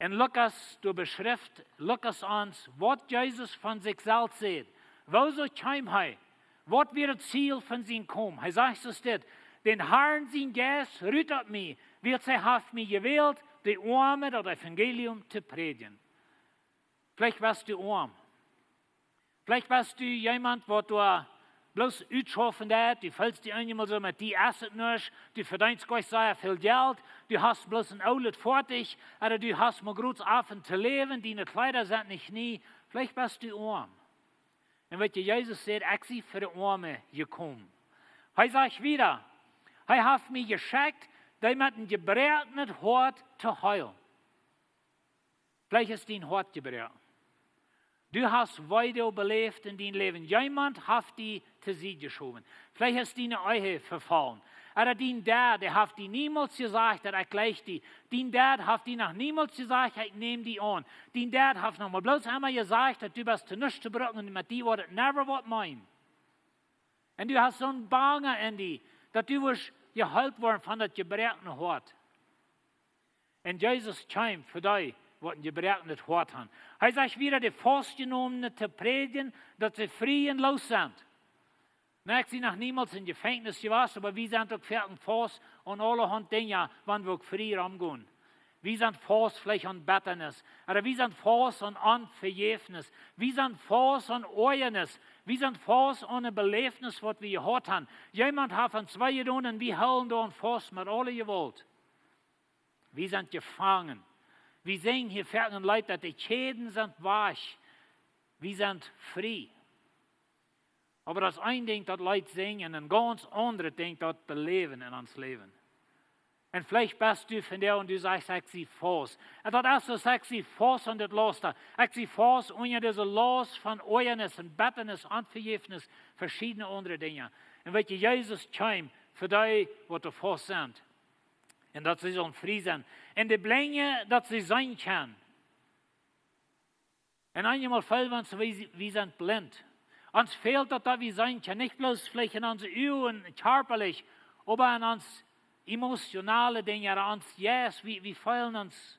Un Lukas, doa beschrift Lukas ons, waut Jesus von sikj selfst säd. Wuarom kjeem hee? Waut wia daut Ziel von sien Komen? Hee sajcht soo aus dit: "Dän Harn sien Jeist rut opp mie, wiels hee haft mie jewält, de Oame daut Evangelium to prädjen." Veleicht best du oam. Veleicht best du jemaunt, waut doa bloos utschaufen deit, du feelst die eenjemol soo, met die es et nuscht, du vedeenst goanich sea väl Jelt, du hast bloos een oolet Foatich, ooda du hast mau groots Oawen to läwen, diene Kjleeda sent nich nie. Veleicht best du oam. Un weet jie, Jesus sajcht: "Ekj sie fa de Oame jekomen." Hee sajcht wieda: "Hee haft mie jeschekjt, dee met een jebroaknet Hoat to heelen." Veleicht es dien Hoat jebroaken. Du hast Weedoag beläft en dien Läwen. Jemaunt haft die to Sied jeschowen. Veleicht es diene Ehe vefollen. Ooda dien Dad, dee haft die niemols jesajcht, daut hee jlikjt die. Dien Dad haft die noch niemols jesajcht, hee nemt die aun. Dien Dad haft noch mau bloos eemol jesajcht, daut du best to nuscht to brucken un met die woat et never waut meenen. Un du hast soon Bange en die, daut du woascht jeheelt woaren von daut jebroakne Hoat. Un Jesus kjeem fa dee, waut een jebroaknet Hoat han. Hee sajcht wieda, de Faustjenomne to prädjen, daut see frie un loos sent. Nu, ekj sie noch niemols em Jefenkjnis jewast, oba wie sent uk foaken faust aun aulahaunt Dinja, wan wie uk frie romgonen. Wie sent faust veleicht aun Bettanis, ooda wie sent faust aun Onvejäfnis, wie sent faust aun Oajanis, wie sent faust aun een Beläfnis, waut wie jehaut han. Jemaunt haft ons wee jedonen un wie hoolen doaraun faust met aule Jewault. Wie sent jefangen. Wie sinjen hia foaken een Leet, daut de Kjäden sent wajch. Wie sent frie. Oba daut es een Dinkj, daut Leet sinjen, un een gaunz aundret Dinkj, daut beläwen en ons Läwen. Un veleicht best du vondoag un du sajchst: "Ekj sie faust." Un daut es soo: "Ekj sie faust aun dit Lausta. Ekj sie faust unja dise Laust von Oajanis un Bettanis, Onvejäfnis, veschiedne aundre Dinja." Un weet jie, Jesus kjeem fa dee, waut doa faust sent. Un daut see sellen frie sennen. Un de Blinje, daut see seenen kjennen. Un eenjemol fält ons, wie, wie sent blint. Ons fält daut, daut wie seenen kjennen. Nich bloos veleicht en onse Uagen, kjarpalich, oba en ons emotionale Dinja, ons Jeist, wie, wie feelen ons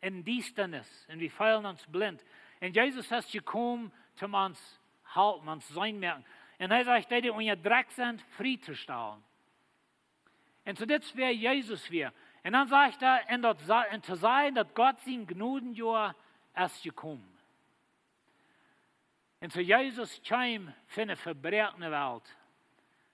en Diestanis un wie feelen ons blint. Un Jesus es jekomen, om ons halpen, ons seenen moaken. Un hee sajcht, dee, dee unja Drock sent, frie to stalen. Un soo dit es wäa Jesus wia. Un dan sajcht hee, un daut sa-, un to sajen, daut Gott sien Jnodenjoa es jekomen. Un soo Jesus kjeem fa eene vebroakne Welt.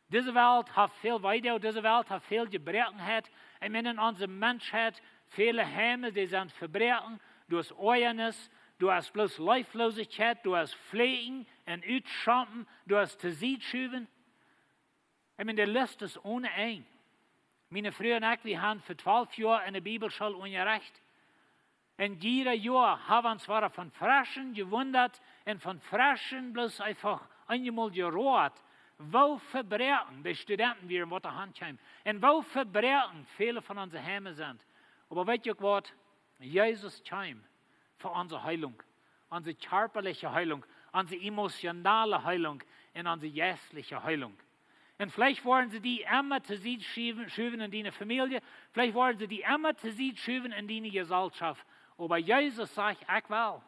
Dise Welt haft väl Weedoag, dise Welt haft väl Jebroakenheit. Ekj meen, en onse Menschheit, väle Heime, dee sent vebroaken. Doa es Oajanis, doa es bloos Leefloosichkjeit, doa es Fläakjen un Utschompen, doa es to Sied schuwen. Ekj meen, de List es onen Enj. Miene Fru un ekj, wie han fa twalf Joa en de Bibelschool unjarecht. Un jieda Joa hab wie ons wada von freschen jewundat un von freschen bloos eefach eenjemol jeroat, woo vebroaken de Studenten wieren, waut doa han kjeemen. Un woo vebroaken väle von onse Heime sent. Oba weet jie uk waut? Jesus kjeem fa onse Heelunk. Onse kjarpaliche Heilunk, onse emotionale Heilunk un onse jeistliche Heilunk. Un veleicht woaren see die emma to Sied schuwen, schuwen en diene Famielje, veleicht woaren see die emma to Sied schuwen en diene Jeselschoft. Oba Jesus sajcht: "Ekj well.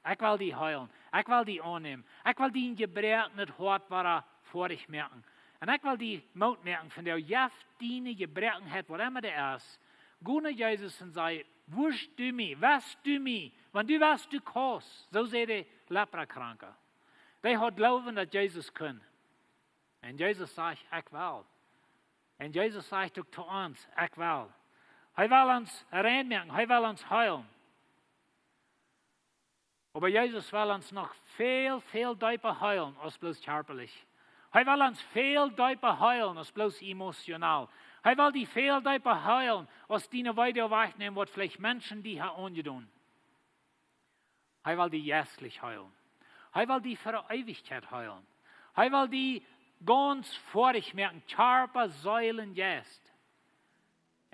Ekj well die heilen. Ekj well die aunnämen. Ekj well dien jebroakenet Hoat wada foadich moaken. Un ekj well die Moot moaken von dee, jeff diene Jebroakenheit, waut emma dee es. Go no Jesus un saj: Wurscht du mie, west du mie, wan du west, du kaust." Soo säd de Leprakranka. Dee haud Gloowen, daut Jesus kunn. Un Jesus sajcht: "Ekj well." Un Jesus sajcht uk to ons: "Ekj well." Hee well ons rein moaken, hee well ons heilen. Oba Jesus well ons noch väl, väl deepa heilen aus bloos kjarpalich. Hee well ons väl deepa heilen aus bloos emotional. Hee well die väl deepa heilen aus diene Weedoag wajchnämen, waut veleicht Menschen die haben aunjedonen. Hee well die jeistlich heilen. Hee well die fa de Eewichkjeit heilen. Hee well die gaunz foadich moaken, Kjarpa, Seel un Jeist.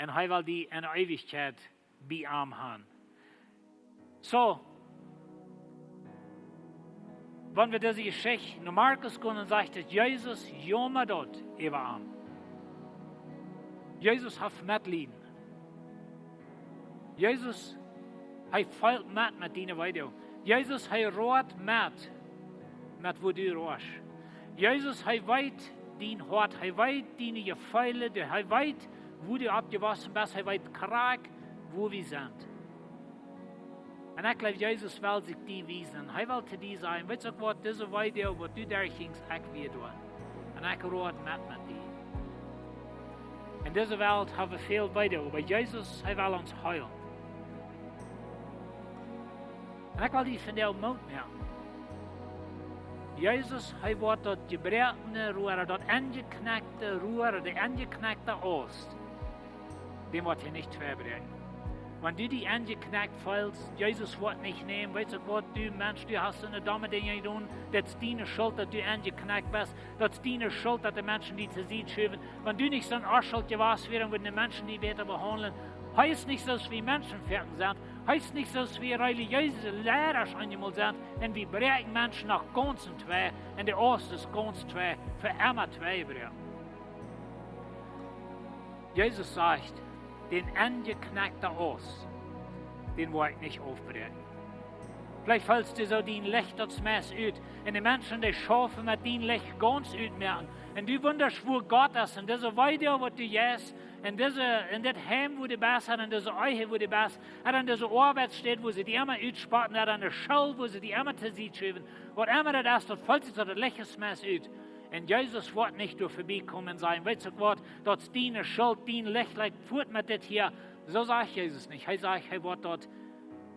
Un hee well die en Eewichkjeit bie am haben. Soo, wan wie dise Jeschicht no Markus gonen, dan sajcht et, Jesus jaumad doa äwa am. Jesus haft Metlieden. Jesus, hee feelt met met diene Weedoag. Jesus, hee roat met, met woo du roascht. Jesus, hee weet dien Hoat, hee weet diene Jefeele, dee, hee weet, woo du oppjewossen best, hee weet krakjt, woo wie sent. Un ekj jleew, Jesus well sikj die wiesen. Hee well to die sajen: "Weetst uk waut, dise Weedoag, waut du derchjinjst, ekj wia doa. Un ekj road met, met die." En dise Welt hab wie väl Weedoag, oba Jesus, hee well ons heilen. Un ekj well die vondoag Moot moaken. Jesus, hee woat daut jebroakne Roa, daut enjeknakjte Roa, dän enjeknakjten Aust, dän woat hee nich twei bräakjen. Wan du die enjeknakjt feelst, Jesus woat nich nämen: "Weetst uk waut, du Mensch, du hast soone domme Dinja jedonen, daut es diene Schult, daut du enjeknakjt best, daut es diene Schult, daut de Menschen die to Sied schuwen." Wan du nich soon Oschult jewast wieescht, wudden de Menschen die bäta behaundlen. Hee es nich soo aus wie Menschen foaken sent. Hee es nich soo aus wie relijieese Liera eenjemol sent. Un wie bräakjen Menschen noch gaunz enn twei, un de Aust es gaunz twei, fa emma twei jebroaken. Jesus sajcht: "Dän enjeknakjten Aust, dän woa ekj nich aufbräakjen." Veleicht feelst du soo, dien Licht, daut es meist ut. Un de Menschen, dee schaufen met dien Licht gaunz utmoaken. Un du wundasch, wua Gott es. En dise Weedoag, waut du jeist, en dise, en dit Heim, wua du best, en dise Ehe, wua du best, en dise Oabeitsstäd, wua see die emma utspotten, en de School, wua see die emma to Sied schuwen, waut emma daut es, daut feelt sikj soo, daut Licht es meist ut. Un Jesus woat nich doa verbiekomen un sajen: "Weetst uk waut, daut es diene Schult, dien Licht, leet fuat met dit hia." Soo sajcht Jesus nich. Hee sajcht, hee woat daut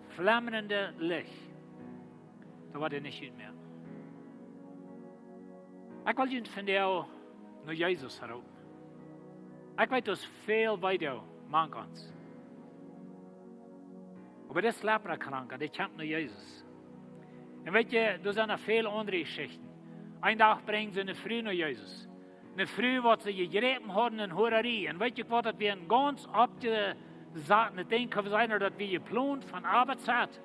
flammende Licht, daut woat hee nich utmoaken. Ekj well junt vondoag no Jesus roopen. Ekj weet, daut es väl Weedoag mank ons. Oba dis Leprakranka, dee kjemt no Jesus. Un weet jie, doa sent noch väl aundre Jeschichten. Een Dach brinjen see eene Fru no Jesus. Eene Fru, waut see jejräpen hauden en Horarie. Un weet jie waut, daut wia een gaunz oppjesatet Dinkj, kaun wie sajen, daut wia jeplont von A bat Z.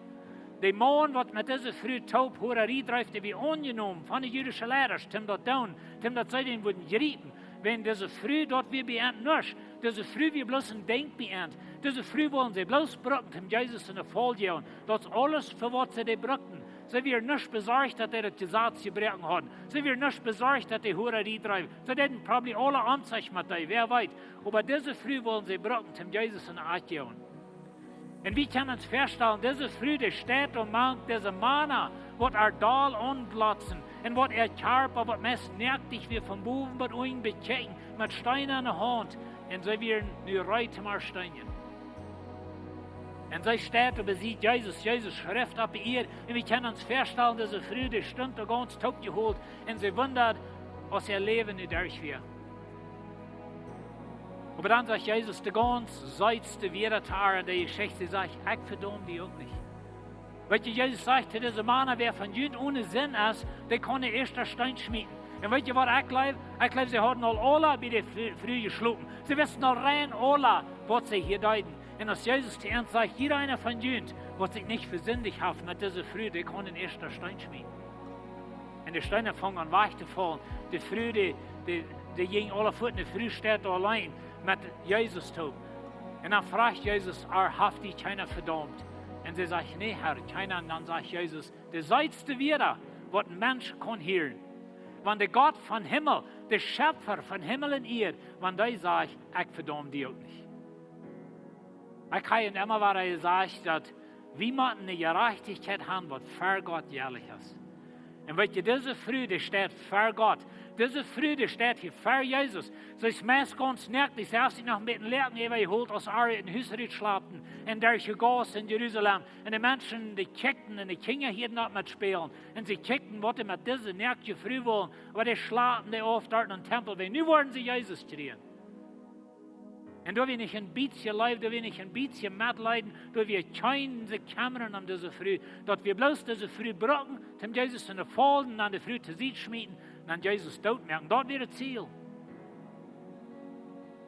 De Maun, waut met dise Fru toop Horarie dreef, dee wia aunjenomen von de jüdische Liera, om daut to doonen, om daut see dän wudden jriepen. Wan dise Fru, daut wia bie an nuscht. Dise Fru wia bloos een Dinkj bie an. Dise Fru wullen see bloos brucken, om Jesus en de Faul jäwen. Daut es aules, fa waut see dee bruckten. See wieren nich besorcht, daut dee daut Jesaz jebroaken hauden. See wieren nich besorcht, daut dee Horarie dreewen. See deeden probably aule om sikj met dee, wäa weet. Oba dise Fru wullen see brucken, om Jesus en de Acht jäwen. Un wie kjennen ons väastalen, dise Fru, dee steit doa mank dise Mana, waut äa doll aunglotzen, un waut äa Kjarpa, waut meist noaktich wia, von bowen bat unjen bekjikjen, met Steena en de Haunt, un see wieren nu reed om ar to steenjen. Un see steit doa besied Jesus, Jesus schrift opp äa, un wie kjennen ons väastalen, dise Fru, dee stunt doa gaunz toopjeholt, un see wundad, aus äa Läwen nu derch wia. Oba dan sajcht Jesus de gaunz seetste Wieed to ar en de Jeschicht, see sajcht: "Ekj vedaum die uk nich." Weet jie, Jesus sajcht to dise Mana: "Wäa von junt one Sind es, dee kaun dän ieeschten Steen schmieten." Un weet jie waut ekj jleew? Ekj jleew, see hauden aul aula bie de Fru, Fru jeschlopen. See wisten aul rein aula, waut see hia deeden. Un aus Jesus to an sajcht: "Jieda eena von junt, waut sikj nich vesindicht haft met dise Fru, dee kaun dän ieeschten Steen schmieten." Un de Steena fungen aun wajch to faulen. De Fru, dee, dee, dee jinkj aule fuat, de Fru steit auleen met Jesus toop. Un dan fruach Jesus ar: "Haft die kjeena vedaumt?" Un see sajcht: "Nä, Herr, kjeena." Un dan sajcht Jesus, de seetste Wieed, waut een Mensch kaun hieren. Wan de Gott von Himmel, de Schepfa von Himmel un Ieed, wan dee sajcht: "Ekj vedaum die uk nich." Ekj hab emma wada jesajcht, daut wie motten eene Jerajchtichkjeit haben, waut ver Gott ehrlich es. Un weet jie, dise Fru, dee steit ver Gott. Dise Fru, dee steit hia ver Jesus. See es meist gaunz noakt, see haft sikj noch een bät Läden äwajeholt, aus ar em Hus rutschlapten, un doa jegossen en Jerusalem. Un de Menschen, dee kjikjten, un de Kjinja hia noch met spälen. Un see kjikjten, waut dee met dise noakte Fru wullen. Oba dee schlapten dee auf doa em Tempel, wiels nu wullen see Jesus kjrieen. Un doa wia nich een bät Leew, doa wia nich een bät Metleiden, doa wia kjeen sikj kjemmren om dise Fru. Daut wia bloos dise Fru brucken, om Jesus to faulen, dan de Fru to Sied schmieten, dan Jesus doot moaken. Daut wia daut Ziel.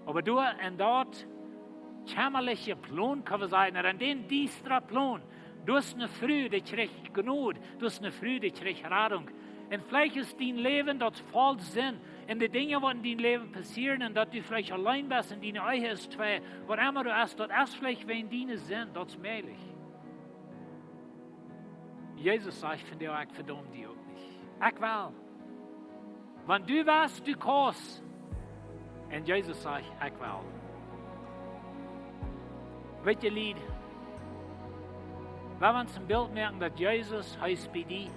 Oba doa en daut kjämmerliche Plon, kaun wie sajen, en dän diestren Plon, doa es eene Fru, dee kjricht Jnod, doa es eene Fru, dee kjricht Radunk. Un veleicht es dien Läwen daut voll Sind. Un de Dinja, waut en dien Läwen passieren, un daut du veleicht auleen best, un diene Ehe es twei, waut emma du hast, daut es veleicht wäajen diene Sind, daut es mäajlich. Jesus sajcht: "Von die, ekj vedaum die uk nich. Ekj well. Wan du west, du kaust." Un Jesus sajcht: "Ekj well." Weet jie, Lied, wie wellen ons een Bilt moaken, daut Jesus, hee es bie die.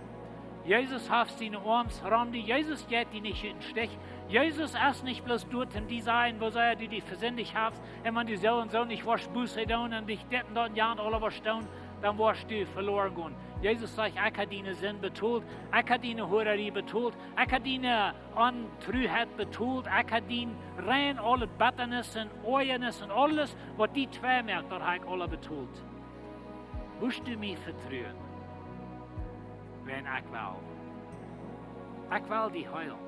Jesus haft siene Oarms rom die. Jesus jeit die nich ut dän Stich. Jesus es nich bloos doa, om die to sajen, woo sea du die vesindicht hast, un wan du soo un soo nich woascht Buße doonen un nich dit un daut un jant aules woascht doonen, dan woascht du veloren gonen. Jesus sajcht: "Ekj hab diene Sind betolt, ekj hab diene Hurarie betolt, ekj hab diene Ontruheit betolt, ekj hab dien rein aule Bettanis un Oajanis un aules, waut die twei moakt, daut hab ekj aules betolt. Wurscht du mie vetruen? Wan ekj well. Ekj well die heelen.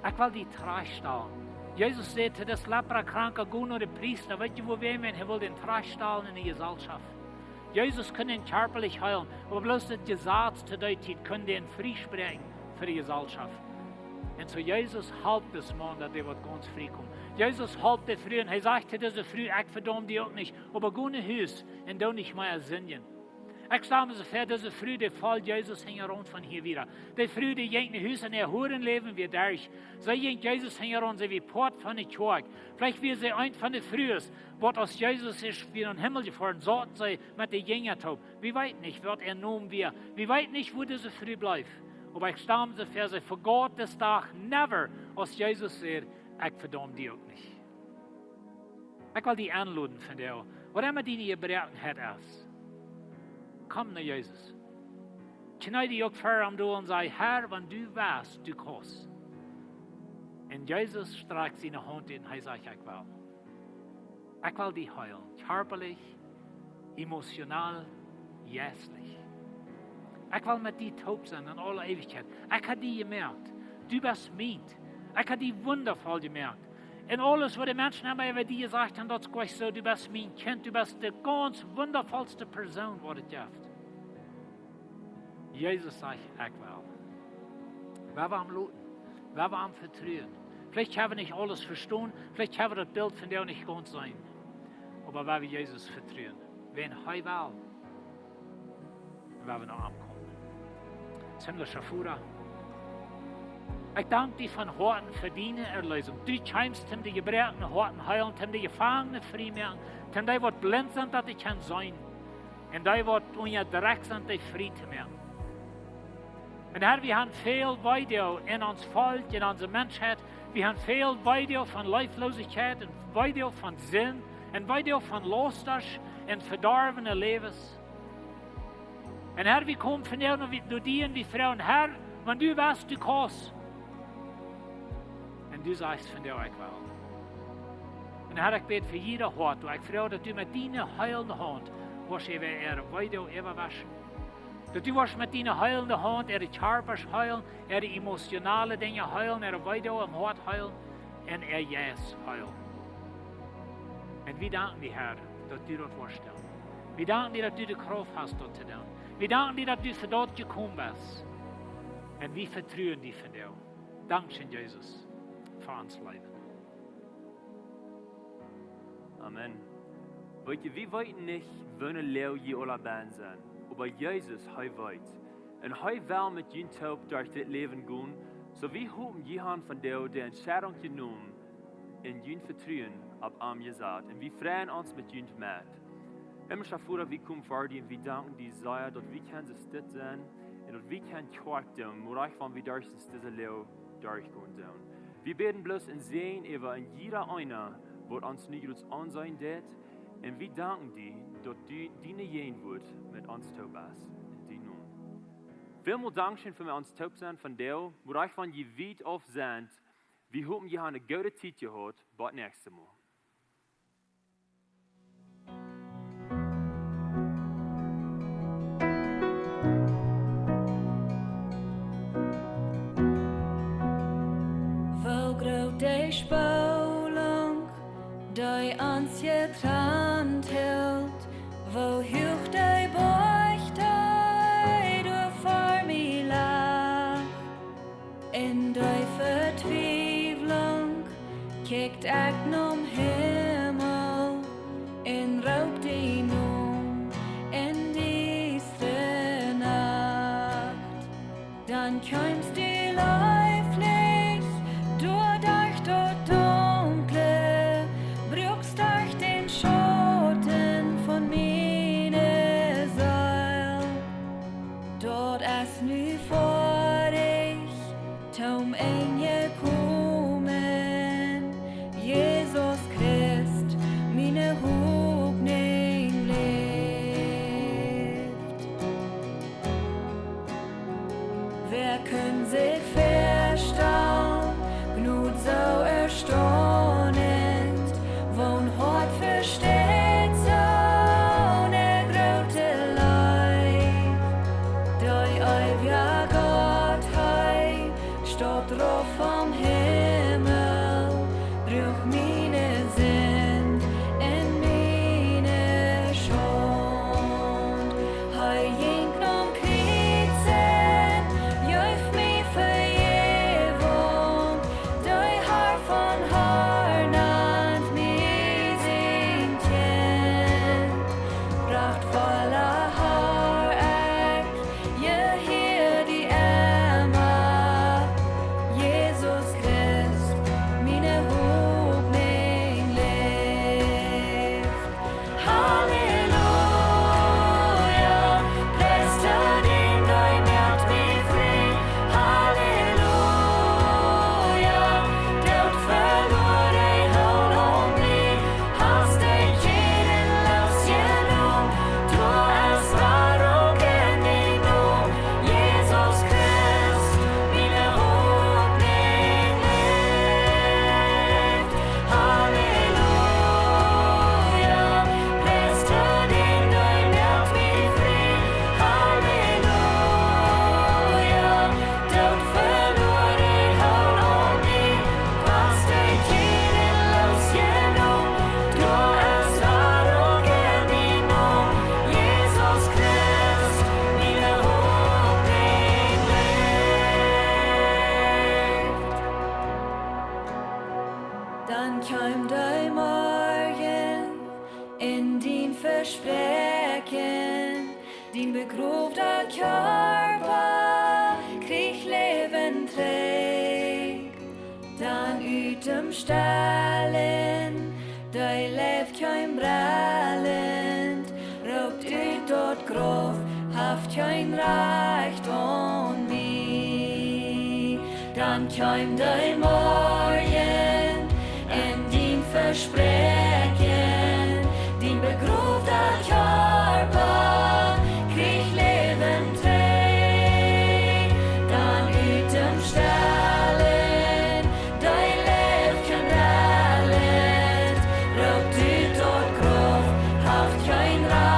Ekj well die trajchtstalen." Jesus säd to dän Leprakranken: "Go no dän Priesta." Weet jie, wuarom? Wiels hee wull dän trajchtstalen en de Jeselschoft. Jesus kunn dän kjarpalich heelen, oba bloos daut Jesaz to dee Tiet kunn dän frie spräakjen fa de Jeselschoft. Un soo Jesus halpt disen Maun, daut hee woat gaunz frie komen. Jesus halpt de Fru un hee sajcht to dise Fru: "Ekj vedaum die uk nich, oba go no Hus un doo nich mea sindjen." Ekj stal mie soo väa, dise Fru, dee foljt Jesus hinjaraun von hia wieda. Dee Fru, dee jinkj no Hus un äa Hurenläwen wia derch. See jinkj Jesus hinjaraun, see wia Poat von de Kjoakj. Veleicht wia see eent von de Frues, waut, aus Jesus es wada nom Himmel jefoaren, saut see met de Jinja toop. Wie weeten nich, waut äa Nomen wia. Wie weeten nich, wua dise Fru bleef. Oba ekj stal mie soo väa, see vegaut dän Dach never, aus Jesus säd: "Ekj vedaum die uk nich." Ekj well die enloden vondoag, waut emma diene Jebroakenheit es, komm no Jesus. Kjnee die uk ver am dol un saj: "Herr, wan du west, du kaust." Un Jesus strakjt siene Haunt ut un hee sajcht: "Ekj well. Ekj well die heelen, kjarpalich, emotional, jeistlich. Ekj well met die toop sennen en aule Eewichkjeit. Ekj hab die jemoakt. Du best mient. Ekj hab die wundavoll jemoakt. Un aules, waut de Menschen emma äwa die jesajcht haben, daut es goot soo, du best mien Kjint, du best de gaunz wundavollste Persoon, waut et jeft." Jesus sajcht: "Ekj well." Wan wie am loten, wan wie am vetruen. Veleicht hab wie nich aules vestonen, veleicht hab wie daut Bilt vondoag nich gaunz jeseenen. Oba wan wie Jesus vetruen, wan hee well, wan wie no am komen. Himmlischa Voda, ekj dank die von Hoaten fa diene Erlösung. Du kjeemst, om de jebroakne Hoaten heelen, om de Jefangne frie moaken, om dee, waut blint sent, daut dee kjennen seenen, un dee, waut unjadrekjt sent, dee frie to moaken. Un Herr, wie haben väl Weedoag en ons Volkj, en onse Menschheit. Wie haben väl Weedoag von Leeflosichkjeit un Weedoag von Sind un Weedoag von Lastasch un vedorwne Läwes. Un Herr, wie komen vondoag no, no die un wie froagen: "Herr, wan du west, du kaust." Un du sajchst vondoag: "Ekj well." Un Herr, ekj bäd fa jieda Hoat, Herr. Ekj froag, daut du met diene heelende Haunt woascht äwa äare Weedoag äwawaschen. Daut du woascht met diene heelende Haunt äare Kjarpasch heelen, äare emotionale Dinja heelen, äare Weedoag em Hoat heelen un äa Jeist heelen. Un wie danken die, Herr, daut du daut woascht doonen. Wie danken die, daut du de Krauft hast, daut to doonen. Wie danken die, daut du fa daut jekomen best. Un wie vetruen die vondoag. Dankscheen, Jesus, fa ons Läwen. Amen. Weet jie, wie weeten nich, woone Loag jie aula bennen sent, oba Jesus, hee weet. Un hee well met junt toop derch dit Läwen gonen. Soo wie hopen, jie han vondoag de Entscheidunk jenomen un jun Vetruen opp am jesat. Un wie freien ons met junt met. Himlischa Voda, wie komen ver die un wie danken die sea, daut wie kjennen soo stell sennen un daut wie kjennen Kjoakj doonen, mau wan wie derch dise Loag derchgonen doonen. Wie bäden bloos een Säajen äwa een jieda eena, waut ons nu jrods aunseenen deit. Un wie danken die, daut du diene Jäajenwoat met ons toop best. En dienen Nomen. Välmol dankscheen fa met ons toop sennen vondoag, mau wan jie wiet auf sent. Wie hopen, jie han eene goode Tiet jehaut. Bat näakjstet Mol. Woo groot de Spolunk, dee ons jetrant hilt, woo huach de Boajch, dee doa ver mie lach. En dee Vetwiewlunk kjikj ekj nom Himmel un roop dien Nomen en dise Nacht. Dan kjeemst du leeflich doa derch daut Dunkle, bruakst derch dän Schauten von miene Seel. Daut es nu foadich, toom Enj jekomen, Jesus Christ, miene Hopninj läft. Wäa kunn sikj väastalen, Jnod soo erstaunent, woon Hoat vesteit soone groote Leew? Dee eewja Gott, hee stoamt rauf vom Himmel, droag miene Sind en miene Schaund. Hee jinkj nom Kjriez un jeef mie Vejäwunk, dee Har von Har nand mie sien Kjint. Prachtvolla Har, ekj jehia die emma, Jesus Christ, miene Hopninj läft. Halleluja, Preis dän, dee moakt mie frie. Halleluja, Doot veloaren, hol aun mie, hast dee Kjäden loosjenomen, du hast Radunk en dien Nomen, Jesus Christ, miene Hopninj läft. Halleluja, Preis dän, dee moakt mie frie. Halleluja, Doot veloaren, hol aun mie, hast dee Kjäden loosjenomen, du hast Radunk en dien Nomen, Jesus Christ, miene Hopninj läft. Dan kjeem de Morjen un dien Vespräakjen, dien begrowda Kjarpa kjrieech Läwen trigj. Dan ut däm Stalen, dee Leew kjeem brellent, roopt ut daut Grauf: Haft kjeen Rajcht aun mie. Dan kjeem de Morjen un dien Vespräakjen, dien begrowda Kjarpa kjrieech Läwen trigj. Dan ut däm Stalen, dee Leew kjeem brellent, roopt ut daut Grauf: Haft kjeen Rajcht